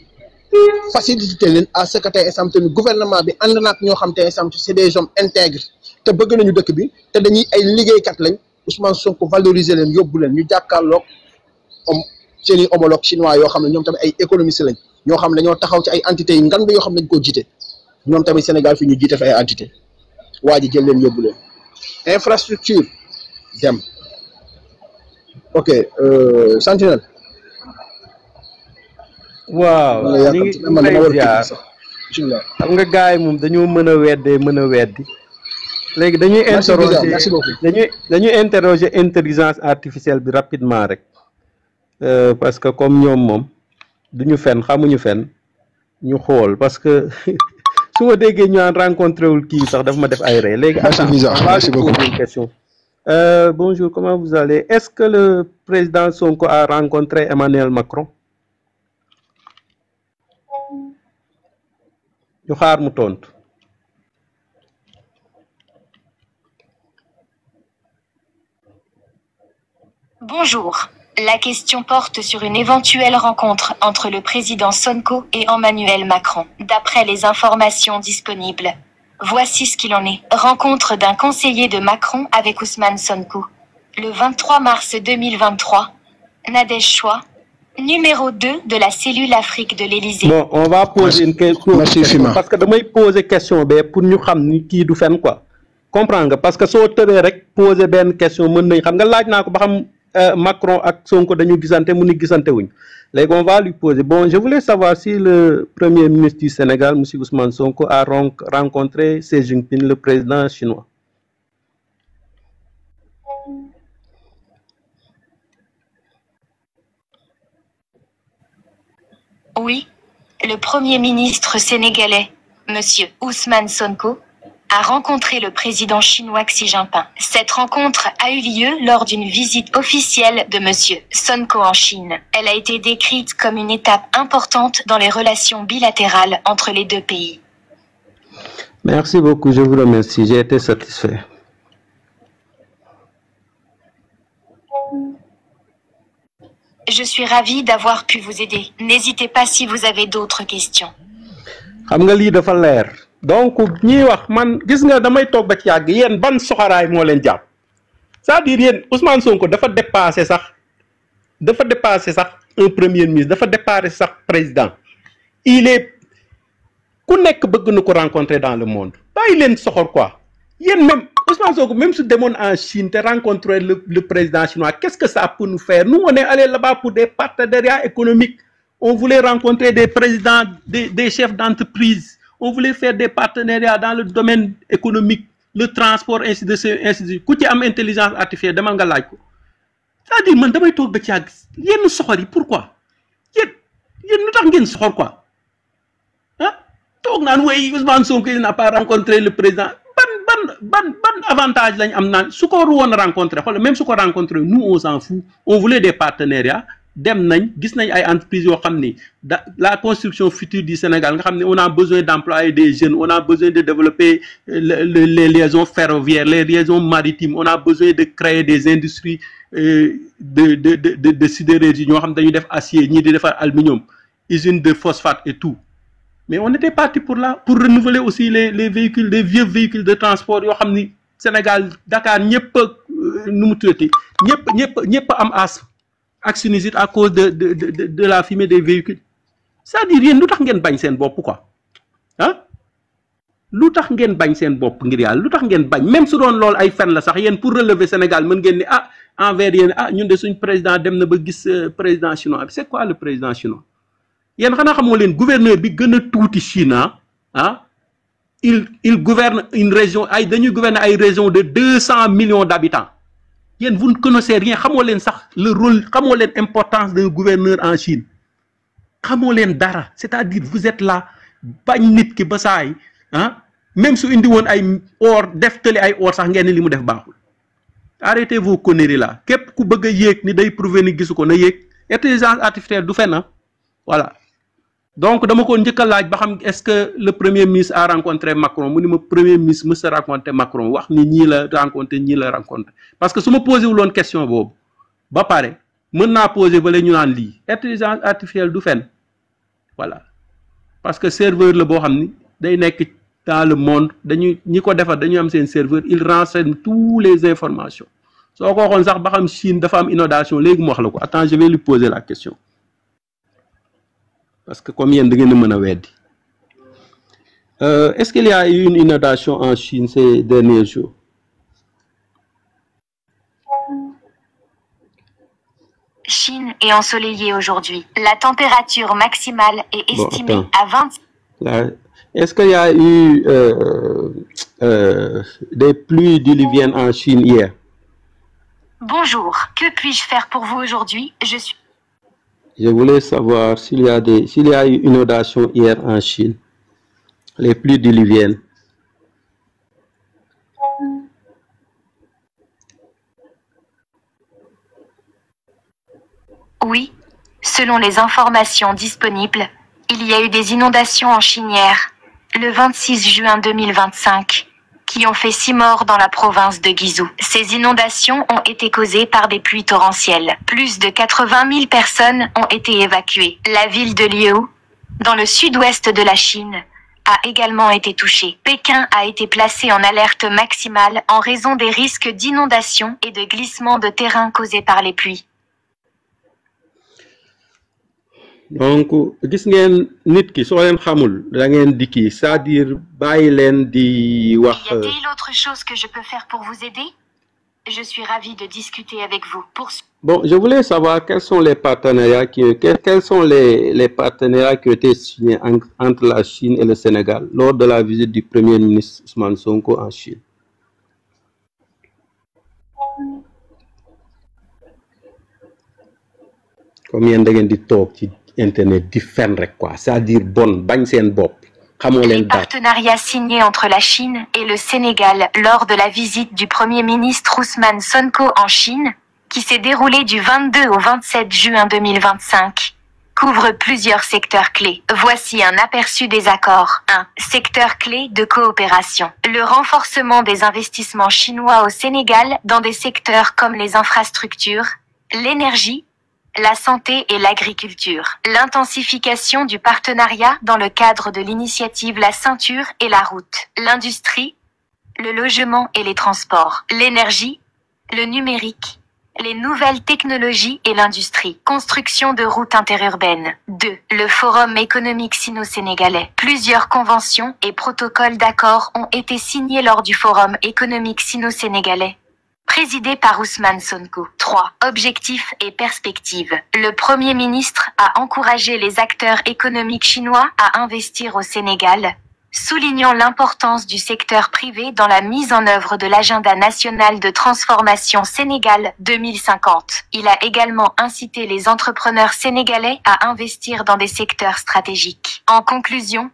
faciliter leen à ce que tey exemple gouvernement bi ànd na ak ñoo xam te exemple c'est des hommes intègres te bëgg nañu dëkk bi te dañuy ay liggéeykat lañ Ousmane Sonko valoriser leen yóbbu leen ñu jàkkaarloog seeni homologue chinois yoo xam ne ñoom tamit ay économistes lañ ñoo xam ne dañoo taxaw ci ay entités yi ngand yoo xam ne dañ koo jiite ñoom tamit Sénégal fi ñu jiite fi ay entité waa ji jël leen yóbbu leen infrastructure dem ok Sentinelle waaw ñu ngi lay ziar xam nga gars yi moom dañoo mën a weddi léegi dañuy interroger intelligence artificielle bi rapidement rek parce que comme ñoom moom duñu fen xamuñu fen ñu xool parce que su ma déggee ñu rencontré wul kii sax daf ma def ay ree léegi merci beaucoup une question bonjour, comment vous allez? Est-ce que le président Sonko a rencontré Emmanuel Macron? ñu xaar mu tontu. Bonjour. La question porte sur une éventuelle rencontre entre le président Sonko et Emmanuel Macron. D'après les informations disponibles, voici ce qu'il en est. Rencontre d'un conseiller de Macron avec Ousmane Sonko. Le 23 mars 2023, Nadège Choix, numéro 2 de la cellule Afrique de l'Élysée. Bon, on va poser une question. Merci, Fima. Parce que damay poser question pour ñu xam ni kii du fen quoi. Comprendre nga parce que soo tëbee rek poser benn question mën nañ xam nga laaj naa ko ba xam Macron ak Sonko dañu gisante mu ni gisante wuñ. Léegi on va lui poser. Bon, je voulais savoir si le premier ministre du Sénégal, M. Ousmane Sonko, a rencontré Xi Jinping, le président chinois. Oui, le Premier ministre sénégalais, M. Ousmane Sonko, a rencontré le président chinois Xi Jinping. Cette rencontre a eu lieu lors d'une visite officielle de M. Sonko en Chine. Elle a été décrite comme une étape importante dans les relations bilatérales entre les deux pays. Merci beaucoup, je vous remercie. J'ai été satisfait. Je suis ravie d'avoir pu vous aider. N'hésitez pas si vous avez d'autres questions. xam nga lii dafa leer donc ñiy wax man gis nga damay toog ba ci yàgg yéen ban soxaraay moo leen jàpp c'est-à-dire yéen Ousmane Sonko dafa dépassé sax un premier ministre dafa dépassé sax président il est ku nekk bëgg na ko rencontrer dans le monde bàyyi leen soxor quoi yéen même Ousmane Sonko même su demoon en Chine te rencontrer le président chinois qu'est-ce que ça peut nous faire nous on est allé là-bas pour des partenariats économiques. On voulait rencontrer des présidents, des chefs d'entreprise. On voulait faire des partenariats dans le domaine économique, le transport, ainsi de suite, ainsi de suite. Ku ci am intelligence artificielle demal nga laaj ko. C'est-à-dire man damay toog ba ci yàgg yenn soxor yi pourquoi yéen lu tax ngeen soxor quoi ah toog naan way Ousmane Sonko il n'a pas rencontré le président ban avantage lañ am naan su ko woon rencontré xool même su ko rencontré nous on s'en fout on voulait des partenariats. Dem nañ gis nañ ay entreprises yoo xam ni la construction future du Sénégal nga xam ne on a besoin d'employer des jeunes on a besoin de développer les liaisons ferroviaires les liaisons maritimes on a besoin de créer des industries de sidérurgie ñoo xam dañuy def acier ñii di defar aluminium usines de phosphate et tout mais on était parti pour renouveler aussi les véhicules les vieux véhicules de transport yoo xam ni Sénégal Dakar ñëpp nu mu tuddati ñëpp am as ak sinusite à cause de la fumée des véhicules c'est-à-dire yéen lu tax ngeen bañ seen bopp quoi ah lu tax ngeen bañ seen bopp ngir yàlla lu tax ngeen bañ même su doon loolu ay fen la sax yéen pour relever Sénégal mën ngeen ni envers yéen ñun de suñ président dem na ba gis président chinois bi c'est quoi le président chinois yéen xanaa xamoo leen gouverneur bi gën a tuuti Chine il gouverne une région dañuy gouverner ay région de 200 millions d'habitants. Yéen vous ne connaissez rien xamoo leen sax le rôle xamoo leen importance d'un gouverneur en Chine xamoo leen dara c'est-à-dire vous êtes là bañ nit ki ba saay même su indi woon ay or def tëli ay or sax ngeen li mu def baaxul arrêtez vos conneries là képp ku bëgg a yéeg ni day prouver ni gisu ko na yéeg intelligence artificielle du fen voilà donc dama ko njëkk a laaj ba xam est-ce que le premier ministre a rencontré Macron mu ni ma premier ministre mës a rencontré Macron wax ni ñii la rencontré parce que su ma posé wuloon question boobu ba pare mën naa posé ba la ñu naan lii intelligence artificielle du fen voilà parce que serveur la boo xam ni day nekk dans le monde dañuy ñi ko defar dañuy am seen serveur il renseigne toutes les informations soo ko waxoon sax ba xam Chine dafa am inondation léegi mu wax la ko attends je vais lui poser la question parce que comme yéen da ngeen a mën a weddi est-ce qu'il y a eu une inondation en Chine ces derniers jours? Chine est ensoleillée aujourd'hui. La température maximale est estimée à 20. Est-ce qu'il y a eu des pluies diluviennes en Chine hier? Bonjour, que puis-je faire pour vous aujourd'hui? Je voulais savoir s'il y a eu une inondation hier en Chine, les pluies diluviennes. Oui, selon les informations disponibles, il y a eu des inondations en Chine hier, le 26 juin 2025, qui ont fait 6 morts dans la province de Guizhou. Ces inondations ont été causées par des pluies torrentielles. Plus de 80 000 personnes ont été évacuées. La ville de Liu, dans le sud-ouest de la Chine, a également été touchée. Pékin a été placé en alerte maximale en raison des risques d'inondation et de glissement de terrain causés par les pluies. donc gis ngeen nit ki soo leen xamul da ngeen di kii c'est-à-dire bàyyi leen di wax. Y a-t-il autre chose que je peux faire pour vous aider? Je suis ravie de discuter avec vous. Bon, je voulais savoir quels sont les partenariats les partenariats qui ont été signés entre la Chine et le Sénégal lors de la visite du Premier ministre Ousmane Sonko en Chine. Comme yéen da ngeen di toog ci internet di fen rek quoi, c'est-à-dire bon bañ seen bopp. Les partenariats signés entre la Chine et le Sénégal lors de la visite du Premier ministre Ousmane Sonko en Chine, qui s'est déroulée du 22 au 27 juin 2025, couvrent plusieurs secteurs clés. Voici un aperçu des accords. 1. Secteur clé de coopération. Le renforcement des investissements chinois au Sénégal dans des secteurs comme les infrastructures, l'énergie, la santé et l'agriculture. L'intensification du partenariat dans le cadre de l'initiative La Ceinture et la Route. L'industrie, le logement et les transports. L'énergie, le numérique, les nouvelles technologies et l'industrie. Construction de routes interurbaines. 2. Le Forum économique sino-sénégalais. Plusieurs conventions et protocoles d'accord ont été signés lors du Forum économique sino-sénégalais, présidé par Ousmane Sonko. 3. Objectifs et perspectives. Le Premier ministre a encouragé les acteurs économiques chinois à investir au Sénégal, soulignant l'importance du secteur privé dans la mise en œuvre de l'agenda national de transformation Sénégal 2050. Il a également incité les entrepreneurs sénégalais à investir dans des secteurs stratégiques. En conclusion,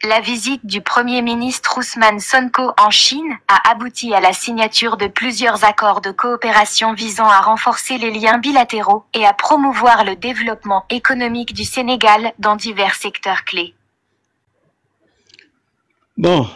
la visite du Premier ministre Ousmane Sonko en Chine a abouti à la signature de plusieurs accords de coopération visant à renforcer les liens bilatéraux et à promouvoir le développement économique du Sénégal dans divers secteurs clés. Bon,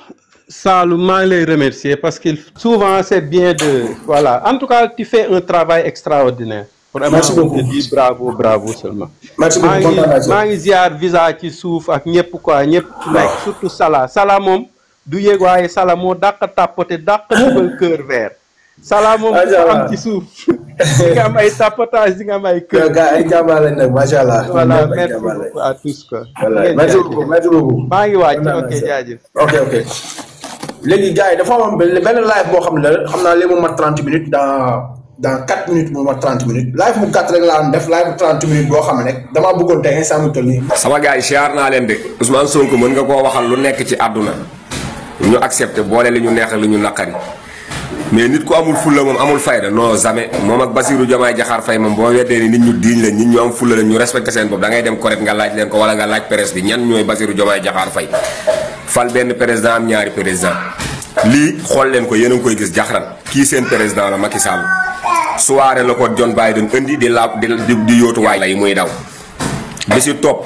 Salou, je les remercier parce que souvent c'est bien de... Voilà, en tout cas, tu fais un travail extraordinaire. Merci beaucoup. Bravo, bravo seulement. Merci beaucoup. maa ngi ziar visa ci suuf ak ñëpp quoi ñëpp nekk surtout Sala moom du yéeg waaye Sala moo dàq tapoté dàq dugal cœur vert. Sala moom du am ci suuf. di nga am ay tapotage di nga am ay cœur. ay jàmbaar lañ nag macha allah. Voilà, merci beaucoup à tous quoi. Merci beaucoup, merci beaucoup. maa ngi wàcc ok jaajëf. ok léegi gars yi dafa am benn live boo xam ne xam naa léegi mu mat 30 minutes dans 4 minutes mu mat 30 minutes live mu gàtt rek laa def live 30 minutes boo xam ne rek damaa bëggoon tey instant mu toll nii. sama gars yi siyaar naa leen de Ousmane Sonko mën nga koo waxal lu nekk ci àdduna ñu accepté boole li ñu neex ak li ñu naqari mais nit ku amul fulla moom amul fayda non jamais moom ak Bassirou Diomaye Diakhar Faye moom boo weddee ni nit ñu diiñ leen nit ñu am fulla leen ñu respecté seen bopp da ngay dem correct nga laaj leen ko wala nga laaj presse bi ñan ñooy Bassirou Diomaye Diakhar Faye fal benn président am ñaari président lii xool leen ko yéen a ngi koy gis jaxran kii seen président la Macky Sall soirée la ko John Biden indi di yóotu waay lay muy daw bi si topp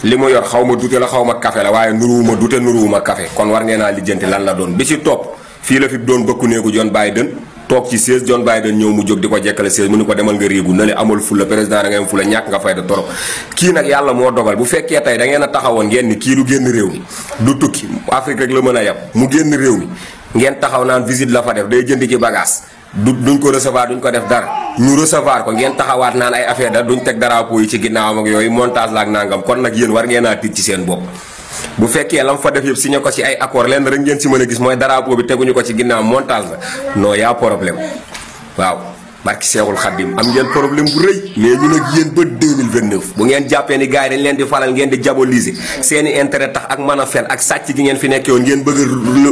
li mu yor xaw ma dute la xaw ma café la waaye nuruwuma dute nuruwuma café kon war ngeen naa lijjanti lan la doon bi si topp fii la fi doon bëkku néegu John Biden toog ci siège John Biden ñëw mu jóg di ko jekkale siège mu ni ko demal nga riigu na le amul fulla président da ngay am fulla ñàkk nga fayda torop kii nag yàlla moo dogal bu fekkee tey da ngeen a taxawoon ngeen ni kii du génn réew mi du tukki Afrique rek la mën a yem mu génn réew mi ngeen taxaw naan visite la fa def day jënd ci bagage duñ ko recevoir duñ ko def dara ñu recevoir ko ngeen taxawaat naan ay affaire da duñ teg drapeau yi ci ginnaawam ak yooyu montage la ak nangam kon nag yéen war ngeen a tiit ci seen bopp bu fekkee lam fa def yëpp signé ko ci ay accord lenn rek ngeen si mën a gis mooy drapeau bi teguñu ko ci ginnaaw montage la non y'a problème waaw barki Seexul Xaddim am ngeen problème bu rëy mais ñu nag yéen ba 2029 bu ngeen jàppee ni gars yi dañ leen di falal ngeen di diaboliser seeni intérêt tax ak mën a fen ak sàcc gi ngeen fi nekkee woon ngeen bëgg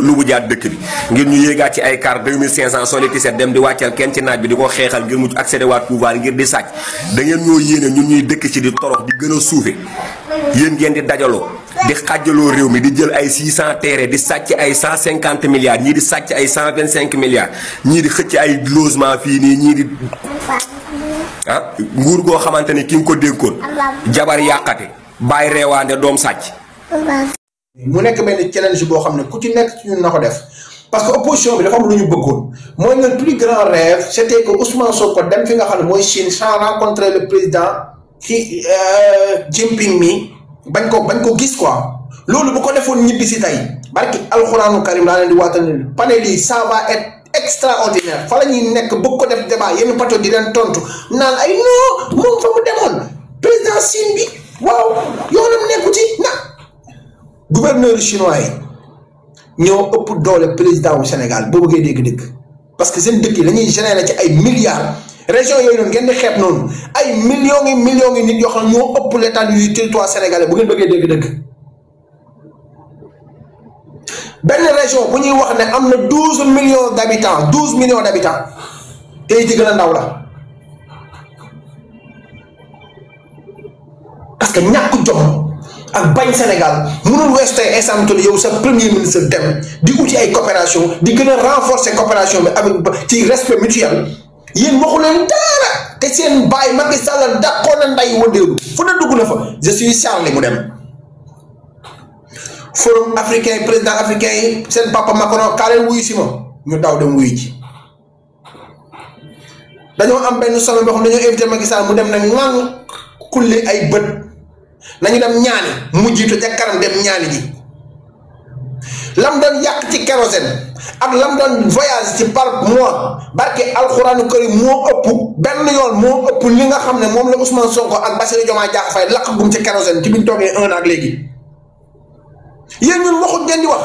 lu bu jaat dëkk bi ngir ñu yéegaat ci ay car 2500 soliti set dem di wàccal kenn ci naaj bi di ko xeexal ngir mu accéder waat pouvoir ngir di sàcc da ngeen ñoo yéene ñun ñuy dëkk ci di torox di gën a suufe yéen ngeen di dajaloo di xàjjaloo réew mi di jël ay 600 terrain di sàcc ay 150 milliards ñii di sàcc ay 125 milliards ñii di xëcc ay logement fii nii ñii di nguur goo xamante ni ki nga ko dénkoon jabar yàqate bàyyi reewaande doom sàcc. mu nekk benn challenge boo xam ne ku ci nekk ci ñun na ko def parce que opposition bi dafa am lu ñu bëggoon mooy le plus grand rêve c'était que Ousmane Sonko dem fi nga xam ne mooy Chine sans rencontrer le président Xi Jinping mi bañ ko gis quoi loolu bu ko defoon ñibbi si tey barki alxuraanu karim laa leen di waatal ne panel yi ça va être extraordinaire fa la ñuy nekk bëgg ko def débat yenn pato di leen tontu naan ay non moom fa mu demoon président Chine bi waaw yoonam nekku ci na gouverneur chinois yi ñoo ëpp doole président wu Sénégal boo bëggee dégg-dégg parce que seen dëkk yi dañuy générer ci ay milliards région yooyu noonu ngeen di xeeb noonu ay millions yi nit yoo xam ne ñoo ëpp l'étendue du territoire sénégalais bu ngeen bëggee dégg-dégg benn région bu ñuy wax ne am na 12 millions d'habitants 12 millions d'habitants tey ji gën a ndaw la parce que ñàkk jom ak bañ Sénégal mënul weesu tey instant yow sa premier ministre dem di uti ay coopération di gën a renforcer coopération bi avec ci respect mutuel yéen waxu leen dara te seen baay Macky Sall dàqoon na nday wëndeelu fu na dugg na fa je suis Charles mu dem forum africain président africain yi seen papa Macron kaa leen wuyu si ma ñu daw dem wuyu ji dañoo am benn sommet boo xam dañoo invité Macky Sall mu dem nag ngang kulli ay bët nañu dem ñaani mu jiitu ca kanam dem ñaani ji lam doon yàq ci kérosène ak lam doon voyage ci par mois barke alxuraanu karim moo ëpp benn yoon moo ëpp li nga xam ne moom la Ousmane Sonko ak Bassirou Diomaye Diakhar Faye lakk gum ci kérosène ci biñ toogee 1 an ak léegi yéen ñun waxut ngeen di wax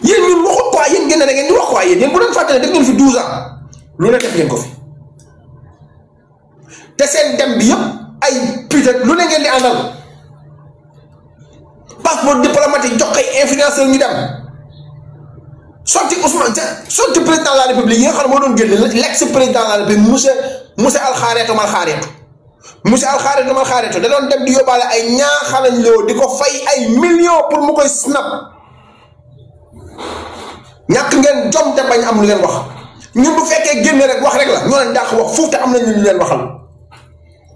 yéen ñun waxut quoi yéen ngeen ne da ngeen di wax quoi yéen bu doon fàttali def ngeen fi 12 ans lu ne def ngeen ko fi te seen dem bi yëpp ay peut-être lu ne ngeen di àndal passeport diplomatique jox koy influenceur ñu dem sotti Ousmane sotti président de la république yi nga xam ne moo doon génne l'ex président de la république monsieur Alxaareetu mal xaareetu da doon dem di yóbbaale ay ñaaxalañ loo di ko fay ay millions pour mu koy snap ñàkk ngeen jom te bañ am lu leen wax ñun bu fekkee génne rek wax rek la ñoo leen dàq wax foofu te am nañ lu leen waxal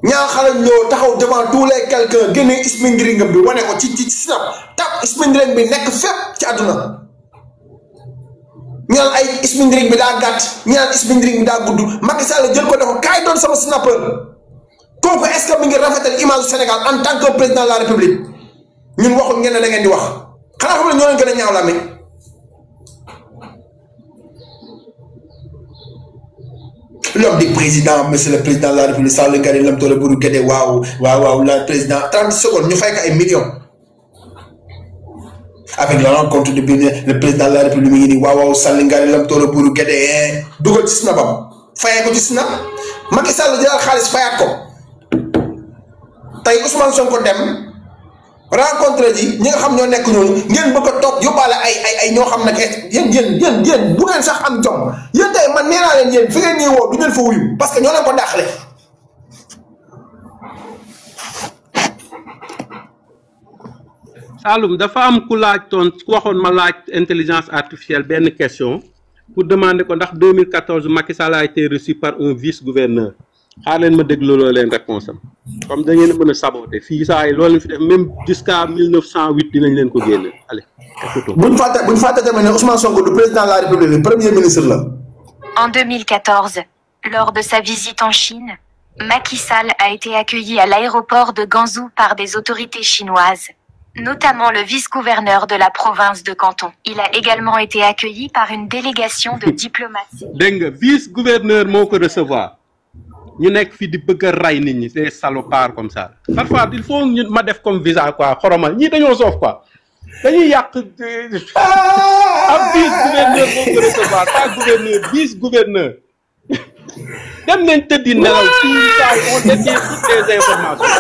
ñaaxalañ loo taxaw devant tous les quelqu'un génne ismingring bi wane ko ci snap tap ismingring bi nekk fépp ci àdduna ñu naan ay ismingring bi daa gàtt ñu naan ismingring bi daa gudd Macky Sall jël ko ne ko kaay doon sama snapper kooku est-ce que mi ngi rafetal image du Sénégal en tant que président de la République ñun waxuñ ngeen ne da ngeen di wax xanaa xam ne ñoo leen gën a ñaaw la l'homme du président monsieur le président de la République Sall Ngari Lam Toora Buru Gédé waaw le président 30 secondes ñu fay ko ay millions avec la rencontre de le président de la République mi ngi nii waaw Sall Ngari Lam Toora Buru Gédé dugal ci snapam fayee ko ci snap Macky Sall jëlaat xaalis fayaat ko tey Ousmane Sonko dem rencontre ji ñi nga xam ñoo nekk ñooñu ngeen bëgg a toog yóbbaale ay ñoo xam ne yéen bu ngeen sax am jom yéen tey man nee naa leen yéen fi ngeen ñuy woo du ngeen fa wuyu parce que ñoo leen ko dàqale. Saloum dafa am ku waxoon ma laaj intelligence artificielle benn question pour demander ko ndax 2014 Macky Sall a été reçu par un vice-gouverneur. xaar leen ma déglu loo leen réponse am comme da ngeen mën a saboter fii saa yi loolu leen fi def même jusqu'à 1908 dinañ leen ko génne allez écoutons. buñ fàtte tamit ne Ousmane Sonko du président de la République le premier ministre là. En 2014, lors de sa visite en Chine, Macky Sall a été accueilli à l'aéroport de Guangzhou par des autorités chinoises, notamment le vice-gouverneur de la province de Canton. Il a également été accueilli par une délégation de diplomates. dégg nga vice-gouverneur moo ko recevoir. ñu nekk fii di bëgg a ray nit ñi c'est salopard comme ça parfois il faut ñu ma def comme visa quoi xoromal ñii dañoo soof quoi dañuy yàq am vice-gouverneur moo ko recevoir pas gouverneur vice-gouverneur dem nañ tëddi nelaw tout ça on détient toutes les informations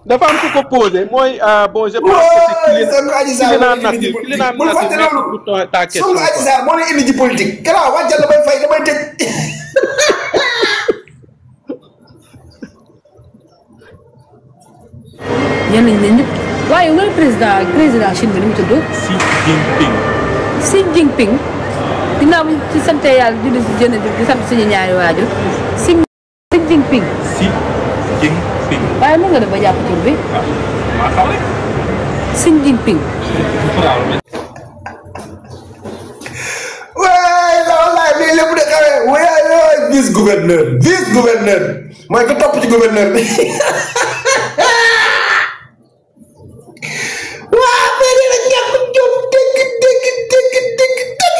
dafa am ku ko posé mooy bon je pense que c'est client nature pour ta question Sonko Adji Sarr moo ne indi ji politique gannaaw wàccal damay fay damay tëj ñenn ñi ñëpp waaye nga président Chine bi ni mu tudd Xi Jinping ginnaaw bi ci sante yàlla julli si jënd di sant suñu ñaari waajur Xi Jinping waaye mën nga def ba jàpp tur bi Xi Jinping waay wallaay bii lépp de xawee waay vice gouverneur mooy ko topp ci gouverneur bi waaw mais yéen a ñàkk ñoom dégg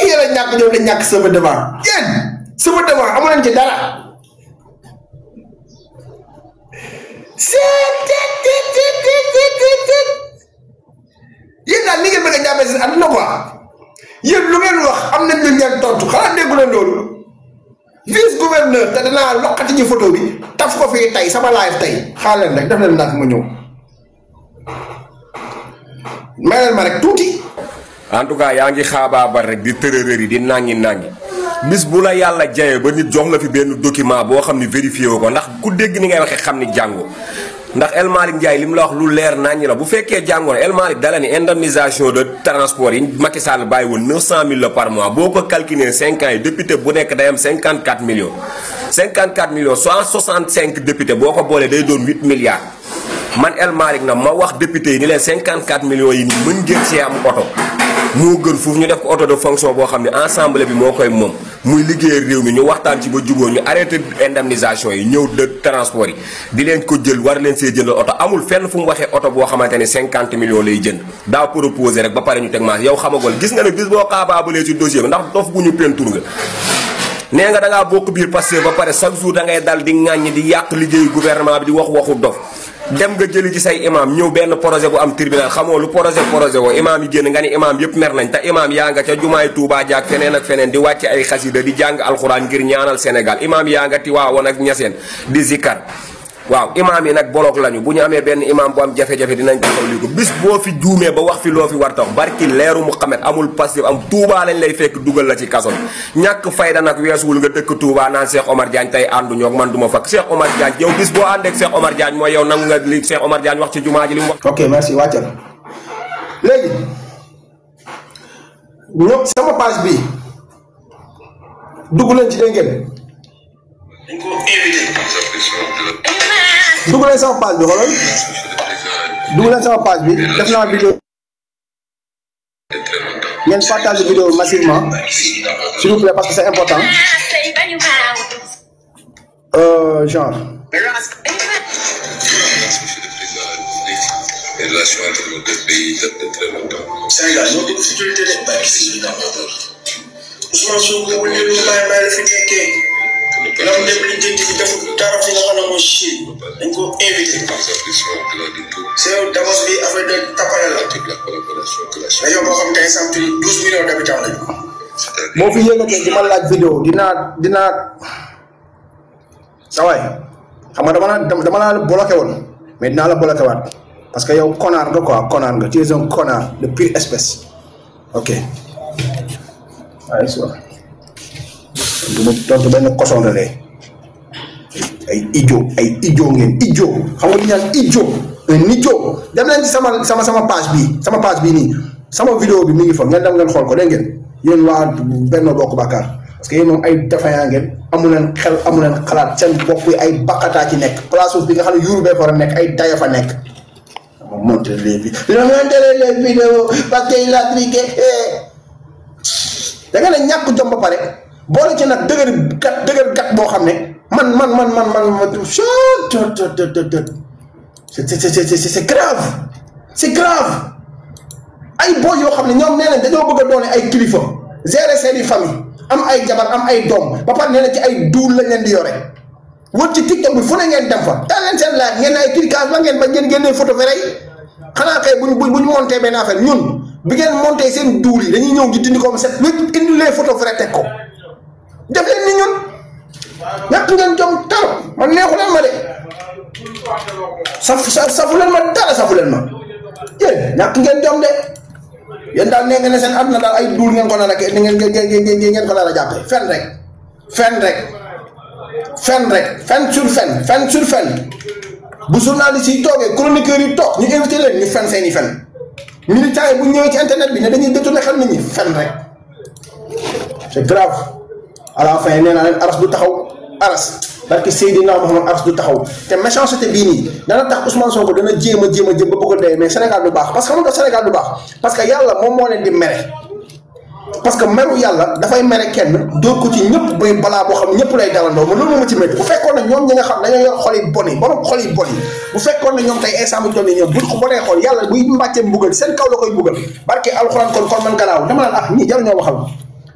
yéen a ñàkk ñoom da ñàkk sama devant yéen sama devant ci dara yéen daal ni ngeen bëgg a jàppee seen àdduna quoi yéen lu ngeen wax am nañ lu ngeen tontu xanaa déggu leen loolu vice gouverneur te danaa loqati ñu photo bi taf ko fii tey sama live tey xaar leen rek def leen nag ma ñëw may leen ma rek tuuti. en tout cas yaa ngi xaabaabal rek di tërërër yi di nangi bis bu la yàlla jaye ba nit jox la fi benn document boo xam ni vérifié wu ko ndax ku dégg ni ngay waxee xam ni jàngo ndax El Malick Ndiaye li mu la wax lu leer naññi la bu fekkee jàngoon El Malick dala ni indemnisation de transport yi Macky Sall bàyyi woon 900 000 la par mois boo ko calculé 5 ans yi député bu nekk day am 54 millions 54 millions 165 député boo ko boolee day doon 8 milliards man El Malick na ma wax député yi ni leen 54 millions yi nii mën ngeen see am oto moo gën foofu ñu def ko auto de fonction boo xam ne ensemble bi moo koy moom muy liggéey réew mi ñu waxtaan ci ba jubóo ñu arrêté indemnisation yi ñëw de transport yi di leen ko jël war leen see jëndal oto amul fenn fu mu waxee oto boo xamante ne 50 millions lay jënd daa proposé rek ba pare ñu teg maas yow xamagol gis nga ne bis boo xaabaabalee ci dossier bi ndax dof bu ñu pentur nga nee nga da ngaa bokk biir Pastef ba pare chaque jour da ngay dal di ŋàññi di yàq liggéeyu gouvernement bi di wax waxu dof dem nga jëli ci say imam ñëw benn projet bu am tribunal xamoo lu projet woo imam yi génn nga ni imam yëpp mer nañ te imam yaa nga ca jumaay Touba jaak feneen ak feneen di wàcc ay xasida di jàng alxuraan ngir ñaanal Sénégal imam yaa nga Tiwaawoon ak Ñaseen di zikkar waaw imam yi nag bolok lañu bu ñu amee benn imam bu am jafe-jafe dinañ taxaw li ko bis boo fi juumee ba wax fi loo fi war tax barki leeru Muhammad amul Pastef am Touba lañ lay fekk dugal la ci kaso bi ñàkk fayda nag weesuwul nga dëkk Touba naan Cheikh Omar Diagne tey ànduñoo ak man duma fakk Cheikh Omar Diagne yow bis boo àndeek Cheikh Omar Diagne mooy yow nangu nga li Cheikh Omar Diagne wax ci jumaa ji li mu wax. ok merci wàccal léegi ñoom sama page bi dugg leen ci dégg ngeen dañ ko invité dugg leen sama page bi xoolal dugg leen sama page bi def naa vidéo ngeen partage vidéo massivement s'il vous plaît parce que c'est important genre les relations entre nos deux pays datent de très longtemps. Sénégal ñoo dégg sécurité de bàyyi si suñu nappaatal. Ousmane Sonko bu ñu bàyyi la fi nekkee. Lam dem li jënd ci def dara fi nga xam ne mooy Chine dañ ko invité. C'est Davos bi affaire de tapale la. Dañoo boo xam ne instant 12 millions d'habitants lañu. moo fi yëngatee di ma laaj vidéo dinaa sa waay xam nga dama la bloqué woon mais dinaa la bloqué waat parce que yow connard nga quoi connard nga tu es un connard de pure espèce ok waaye so du ma tontu benn cochon de lait ay idiot ngeen idiot xam nga li ñaan idiot un idiot dem leen ci sama page bi nii sama vidéo bi mi ngi fa ngeen dem ngeen xool ko dégg ngeen yéen waa Benno Bokk Yaakaar parce que yéen moom ay défaillant ngeen amu leen xel amu leen xalaat seen bopp yi ay bakkataa ci nekk place bi nga xam ne yuuru bee fa nekk ay daya fa nekk dama monter les vidéos parce que il a triqué da nga ne ñàkk jom ba pare boole ci nag dëgër gat boo xam ne man c'est grave ay boy yoo xam ne ñoom nee nañ dañoo bëgg a doone ay kilifa gérer seeni famille am ay jabar am ay doom ba pare nee na ci ay duul lañ leen di yore wër ci TikTok bi fu ne ngeen dem fa daal leen seen laaj ngeen ay cliquage la ngeen ba ngeen génnee photo vrai xanaa kay buñ monté benn affaire ñun bi ngeen monté seen duul yi dañuy ñëw di dindi ko set wécc indi les photo vrai teg ko def leen ni ñun ñàkk ngeen jom trop man neexu leen ma de safu leen ma dara safu leen ma yéen ñàkk ngeen jom de yéen daal nee ngeen ne seen àdduna daal ay duul ngeen ko nar a ngeen ko nar a jàppee fen sur fen bu journaliste yi toogee chroniqueurs yi toog ñu invité leen ñu fen seeni fen militants yi bu ñëwee ci internet bi ne dañuy détourné xel nit ñi fen rek c'est grave à la fin nee naa leen aras du taxaw aras parce que Seydina Mohamed aras du taxaw te méchanceté bii nii dana tax Ousmane Sonko dana jéem ba bëgg a dee mais Sénégal du baax parce que xam nga Sénégal du baax parce que yàlla moom moo leen di mere parce que meru yàlla dafay mere kenn dóor ko ci ñëpp bay balaa boo xam ñëpp lay dalandoo ma loolu moo ma ci métti bu fekkoon ne ñoom ñi nga xam dañoo yor xol yi bon yi borom xol yi bon yi bu fekkoon ne ñoom tey instant bu toll nii ñoom buñ ko bonee xool yàlla buy mbàccee mbugal seen kaw la koy mbugal barke alxuraan kon man garaaw dama naan ñii jar ñoo waxal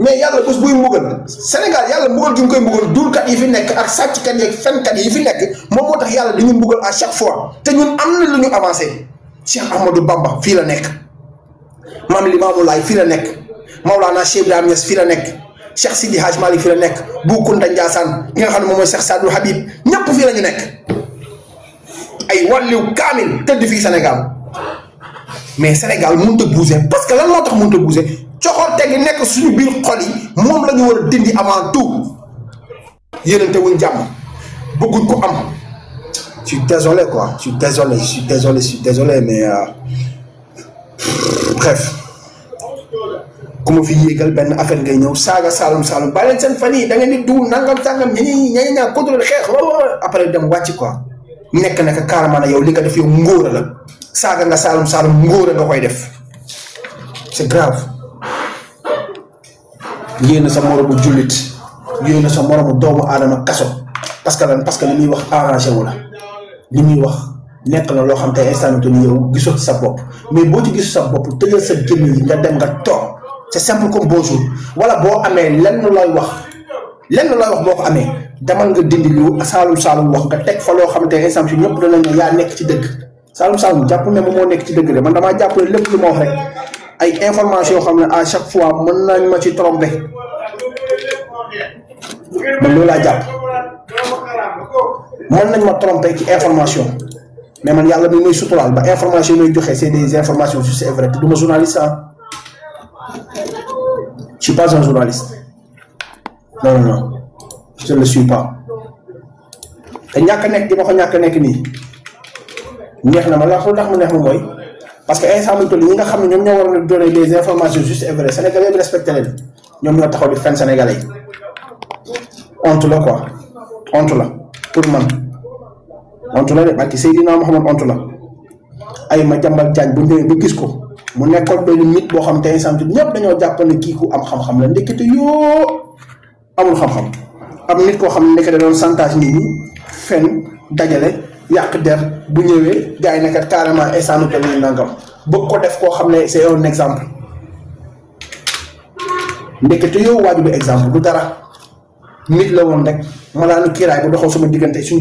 mais yàlla bés buy mbugal Sénégal yàlla mbugal gi mu koy mbugal dulkat yi fi nekk ak sàcckat yi ak fenkat yi fi nekk moom moo tax yàlla dañu mbugal à chaque fois te ñun am na lu ñu avancé. Cheikh Ahmadou Bamba fii la nekk Maam Limaamu Laay fii la nekk Maulana Cheikh Ibrahima Niass fii la nekk Cheikh Sidi Hadj Malick fii la nekk Bou Kounta Ndiassane ki nga xam ne moom mooy Cheikh Sadou Habib ñëpp fii la ñu nekk ay wàlliw kaamil tëdd fii Sénégal mais Sénégal mënut a bouger parce que lan moo tax mënut a bouger coxorte gi nekk suñu biir xol yi moom la ñu war a dindi avant tout yéenante wuñ jàmm bëgguñ ko am. Je suis désolé quoi, je suis désolé mais bref comme fi yéegal benn affaire ngay ñëw saaga Saalum ba leen seen fan yi da ngeen di duul nangam sangam ña contrôle xeex après dem wàcc quoi nekk carrément yow li nga def yow ngóora la saaga nga Saalum ngóora nga koy def c'est grave. yéen sa moromu jullit yéen sa moromu doomu aadama kaso parce que li muy wax arrangé wu la. li muy wax nekk na loo xam te instant ni yow gisoo ci sa bopp mais boo ci gisu sa bopp tëjal sa gémmiñ yi nga dem nga toog c'est simple comme bonjour wala boo amee lenn looy wax boo ko amee demal nga dindi lu Saalum wax nga teg fa loo xam te instant si ñëpp danañ ne yaa nekk ci dëgg Saalum jàpp ne moom moo nekk ci dëgg de man damaa jàpp ne lépp lu ma wax rek ay information yoo xam ne à chaque fois mën nañ ma ci tromper man loolu laa jàpp. mën nañ ma tromper ci information mais man yàlla mi may suturaal ba information yi may joxe c'est des informations justes et vraies te du ma journaliste ah je suis pas un journaliste non je ne le suis pas te ñàkk nekk di ma ko ñàkk nekk nii neex na ma la ko tax mu neex ma mooy parce que instant bi toll ñi nga xam ne ñoom ñoo waroon a donner des informations justes et vraies sénégalais bi respecté leen ñoom ñoo taxaw di fen sénégalais yi honte la quoi honte la pour man honte la de barki Seydina Muhammad honte la ay ma jàmbal jaañ bu ñëwee ba gis ko mu nekkoon benn nit boo xam te instant ñëpp dañoo jàpp ne kii ku am xam-xam la ndekete yoo amul xam-xam am nit koo xam ne ndekete doon chantage nit ñi fen dajale yàq der bu ñëwee gars yi nekkat carrément instant ni nangam bëgg ko def koo xam ne c'est un exemple ndekete yoo waaju bi exemple du dara nit la woon rek malaanu kiiraay bu doxoon suñu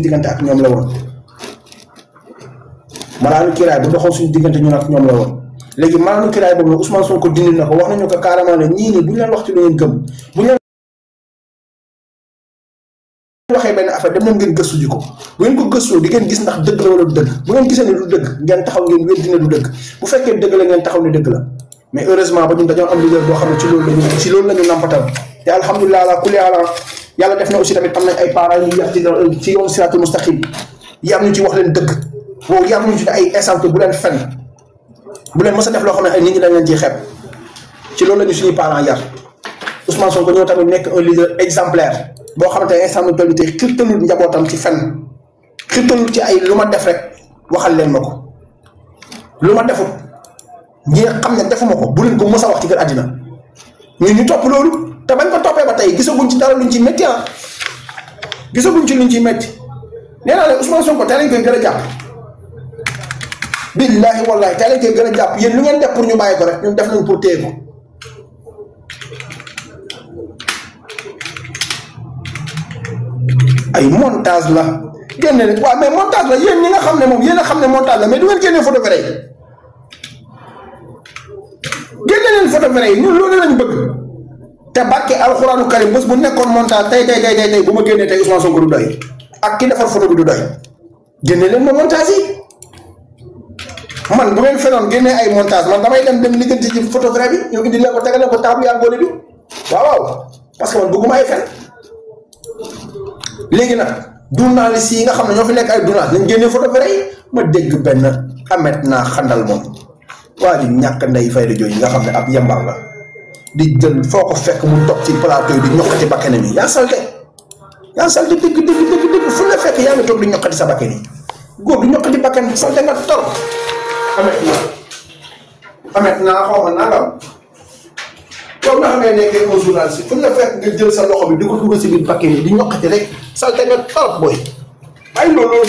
diggante ak ñoom la woon malaanu kiiraay bu doxoon suñu diggante ñun ak ñoom la woon léegi malaanu kiiraay boobu nag Ousmane Sonko dindi na ko wax nañu ko carrément ne ñii nii bu ñu leen wax ci lu ngeen gëm bu ñu leen waxee benn affaire dem leen ngeen gëstu ji ko bu ngeen ko gëstoo di ngeen gis ndax dëgg la wala du dëgg bu ngeen gisee ne du dëgg ngeen taxaw ngeen weddi ne du dëgg bu fekkee dëgg la ngeen taxaw ne dëgg la mais heureusement ba ñun dañoo am leader boo xam ne ci loolu la ñu nampatal te alhamdulilah ala kulli ala yàlla def na aussi tamit am nañ ay parents yu yar ci yoon siratul mustaqim yar ñu ci wax leen dëgg boobu yar ñu ci ay exemple bu leen fen bu leen mës a def loo xam ne ay nit ñi dañ leen ciy xeeb ci loolu la ñu suñuy parents yar Ousmane Sonko ñëw tamit nekk un leader exemplaire boo xamante ne instant bi tey xirtalul njabootam ci fen xirtalul ci ay lu ma def rek waxal leen ma ko lu ma defut ñi nga xam ne defuma ko bu leen ko mës a wax ci kër àddina ñun ñu topp loolu te bañ ko toppee ba tey gisaguñ ci dara luñ ci métti ah gisaguñ ci luñ ci métti nee naa leen Ousmane Sonko tey lañ koy gën a jàpp billahi wallahi tey lañ koy gën a jàpp yéen lu ngeen def pour ñu bàyyi ko rek ñun def nañ pour téye ko ay montage la génne rek waaw mais montage la yéen ñi nga xam ne moom yéen a xam ne montage la mais du ngeen génnee photo vrai yi génne leen photo vrai yi ñun loolu lañ bëgg te barke alxuraanu karim bés bu nekkoon montage tey bu ma génnee tey Ousmane Sonko du doy ak ki defar photo bi du doy génne leen ma montage yi man bu ngeen fenoon génnee ay montage man damay dem lijjanti ci photo vrai bi ñu indi leen ko tegal leen ko table yaa ngoone bi waaw parce que man bëgguma ay fen léegi nag journaliste yi nga xam ne ñoo fi nekk ay journaliste nañ génnee photo vrai yi ma dégg benn amet naa xandal moom waa di ñàkk ndey fayda jooju nga xam ne ab yambar la di jël foo ko fekk mu toog ci plateau yi di ñokkati bakkane mi yaa salte dëgg fu la fekk yaa ngi toog di ñokkati sa bakkane yi góor di ñokkati bakkane salte nga torop amet naa xaw ma nangam comme nga xam ne nekkee un journaliste fu la fekk nga jël sa loxo bi di ko dugal si biir bakkane yi di ñokkati rek salte nga torop booy bàyyi loolu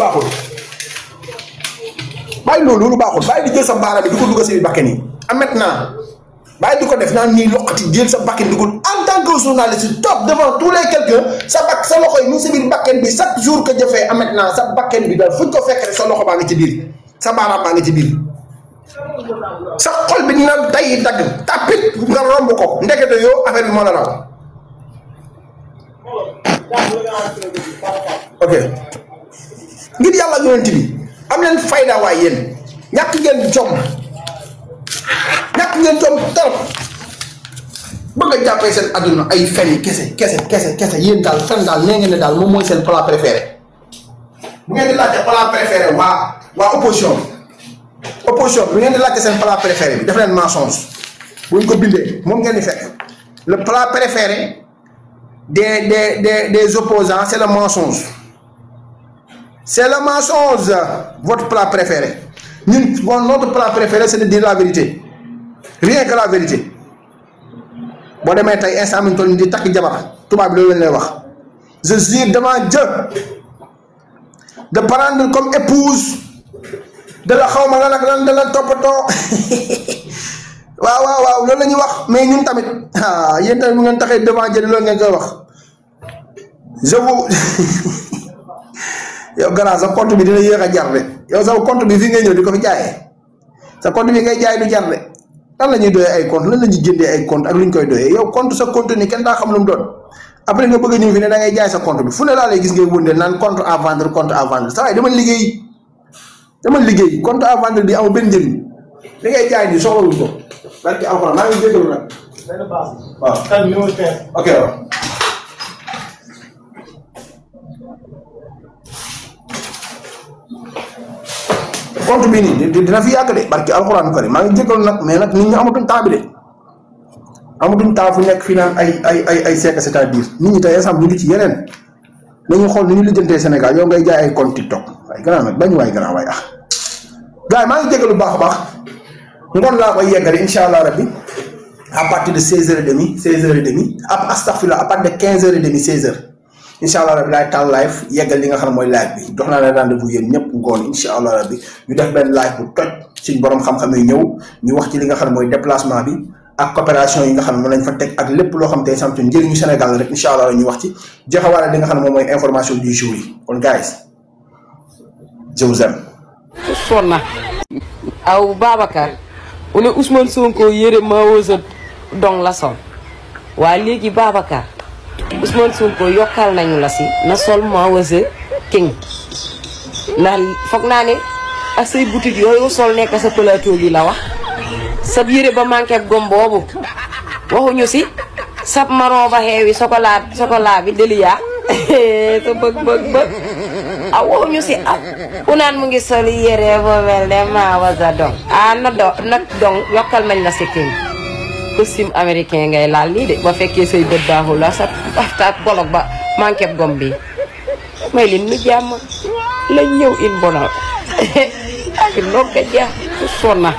baaxul bàyyi di jël sa baara bi di ko dugal si biir bakkane yi amet naa bàyyi di ko def naan nii loqati jël sa bakkane di ko tant que journaliste toog devant tous les quelqu'un sa loxo yi mu si biir bakken bi chaque jour que jëfee maintenant sa bakken bi daal fuñ ko fekk rek sa loxo baa ngi ci biir sa baaraam baa ngi ci biir sa xol bi dina day dagg tapit nga romb ko ndekete yoo affaire bi moo la raw ok ngir yàlla yonent bi am leen fayda waay yéen ñàkk ngeen jom trop bëgg a jàppee seen adduna ay fen kese yéen daal fen daal nee ngeen ne daal moom mooy seen plat préféré bu ngeen di laajte plat préféré waa opposition bu ngeen di laajte seen plat préféré bi def leen mensonge buñ ko bindee moom ngeen di fekk le plat préféré des opposants c'est le mensonge. C'est le mensonge, votre plat préféré. Notre plat préféré, c'est de dire la vérité. Rien que la vérité. Bon, demain, tu as un instant, tu dis que tu vas je jure devant Dieu de prendre comme épouse de la xawma de la toppatoo waaw loolu la ñuy wax mais ñun tamit yéen tamit mu ngeen taxee devant Dieu loolu ngeen koy wax je vous yow garant sa compte bi dina yéex a jar de yow sa compte bi fii ngay ñëw di ko fi jaayee sa compte bi ngay jaay du jar de lan la ñuy doyee ay compte lan la ñuy jëndee ay compte ak lu ñu koy doyee yow compte sa compte ni kenn daa xam lu mu doon après nga bëgg a ñëw fi ne da ngay jaay sa compte bi fu ne laa lay gis ngay wëndeel naan compte à vendre saa waay dama liggéey compte à vendre bi amul benn njëriñ li ngay jaay nii soxlawul ko barki alxuraan maa ngi jégalu nag waaw ok waaw compte bi nii dina fi yàgg de barki alxuraan ko maa ngi jégalu nag mais nag nit ñi amatuñ temps bi de amatuñ temps fu nekk fii naan ay c'est-à-dire nit ñi tey exemple ñu ngi ci yeneen nañu xool ni ñu lijjantee Sénégal yow ngay jaay ay compte TikTok waaye gannaaw nag bañ waay gannaaw waay gars yi maa ngi jégalu baax a baax ngoon laa koy yeggale incha allah rabbi à partir de 16h30 astafurlah à partir de 15h30 16h incha allah rabbi laay taal live yeggal li nga xam ne mooy live bi jox naa leen rendez-vous yéen ñëpp ngoon incha allah rabbi ñu def benn live bu toj suñ borom xam-xam yi ñëw ñu wax ci li nga xam ne mooy déplacement bi ak coopération yi nga xam ne mën nañ fa teg ak lépp loo xam te samtu njëriñu Sénégal rek incha allah ñu wax ci joxewaale li nga xam ne moom mooy information du jour yi kon guys je vous aime. sonna aw Babacar mu ne Ousmane Sonko yére Mao Zedong la sol waa léegi Babacar Ousmane Sonko yokkal nañu la si na sol Mao Zedong ndax foog naa ne ak say boutique yooyu sol nekk sa plateau bi la wax sab yére ba manqué gom boobu waxuñu si sab marron ba xeewi chocolat bi Delia sa bëgg ah waxuñu si ku naan mu ngi sol yére boo mel ne Mao Zedong nag dong yokkal nañ la si king costume américain ngay laal nii de ba fekkee say bët baaxul la sa waxtaan bolog ba manqué gom bi may leen nu jàmm lañ ñëw in bonal ak nokka ja sonna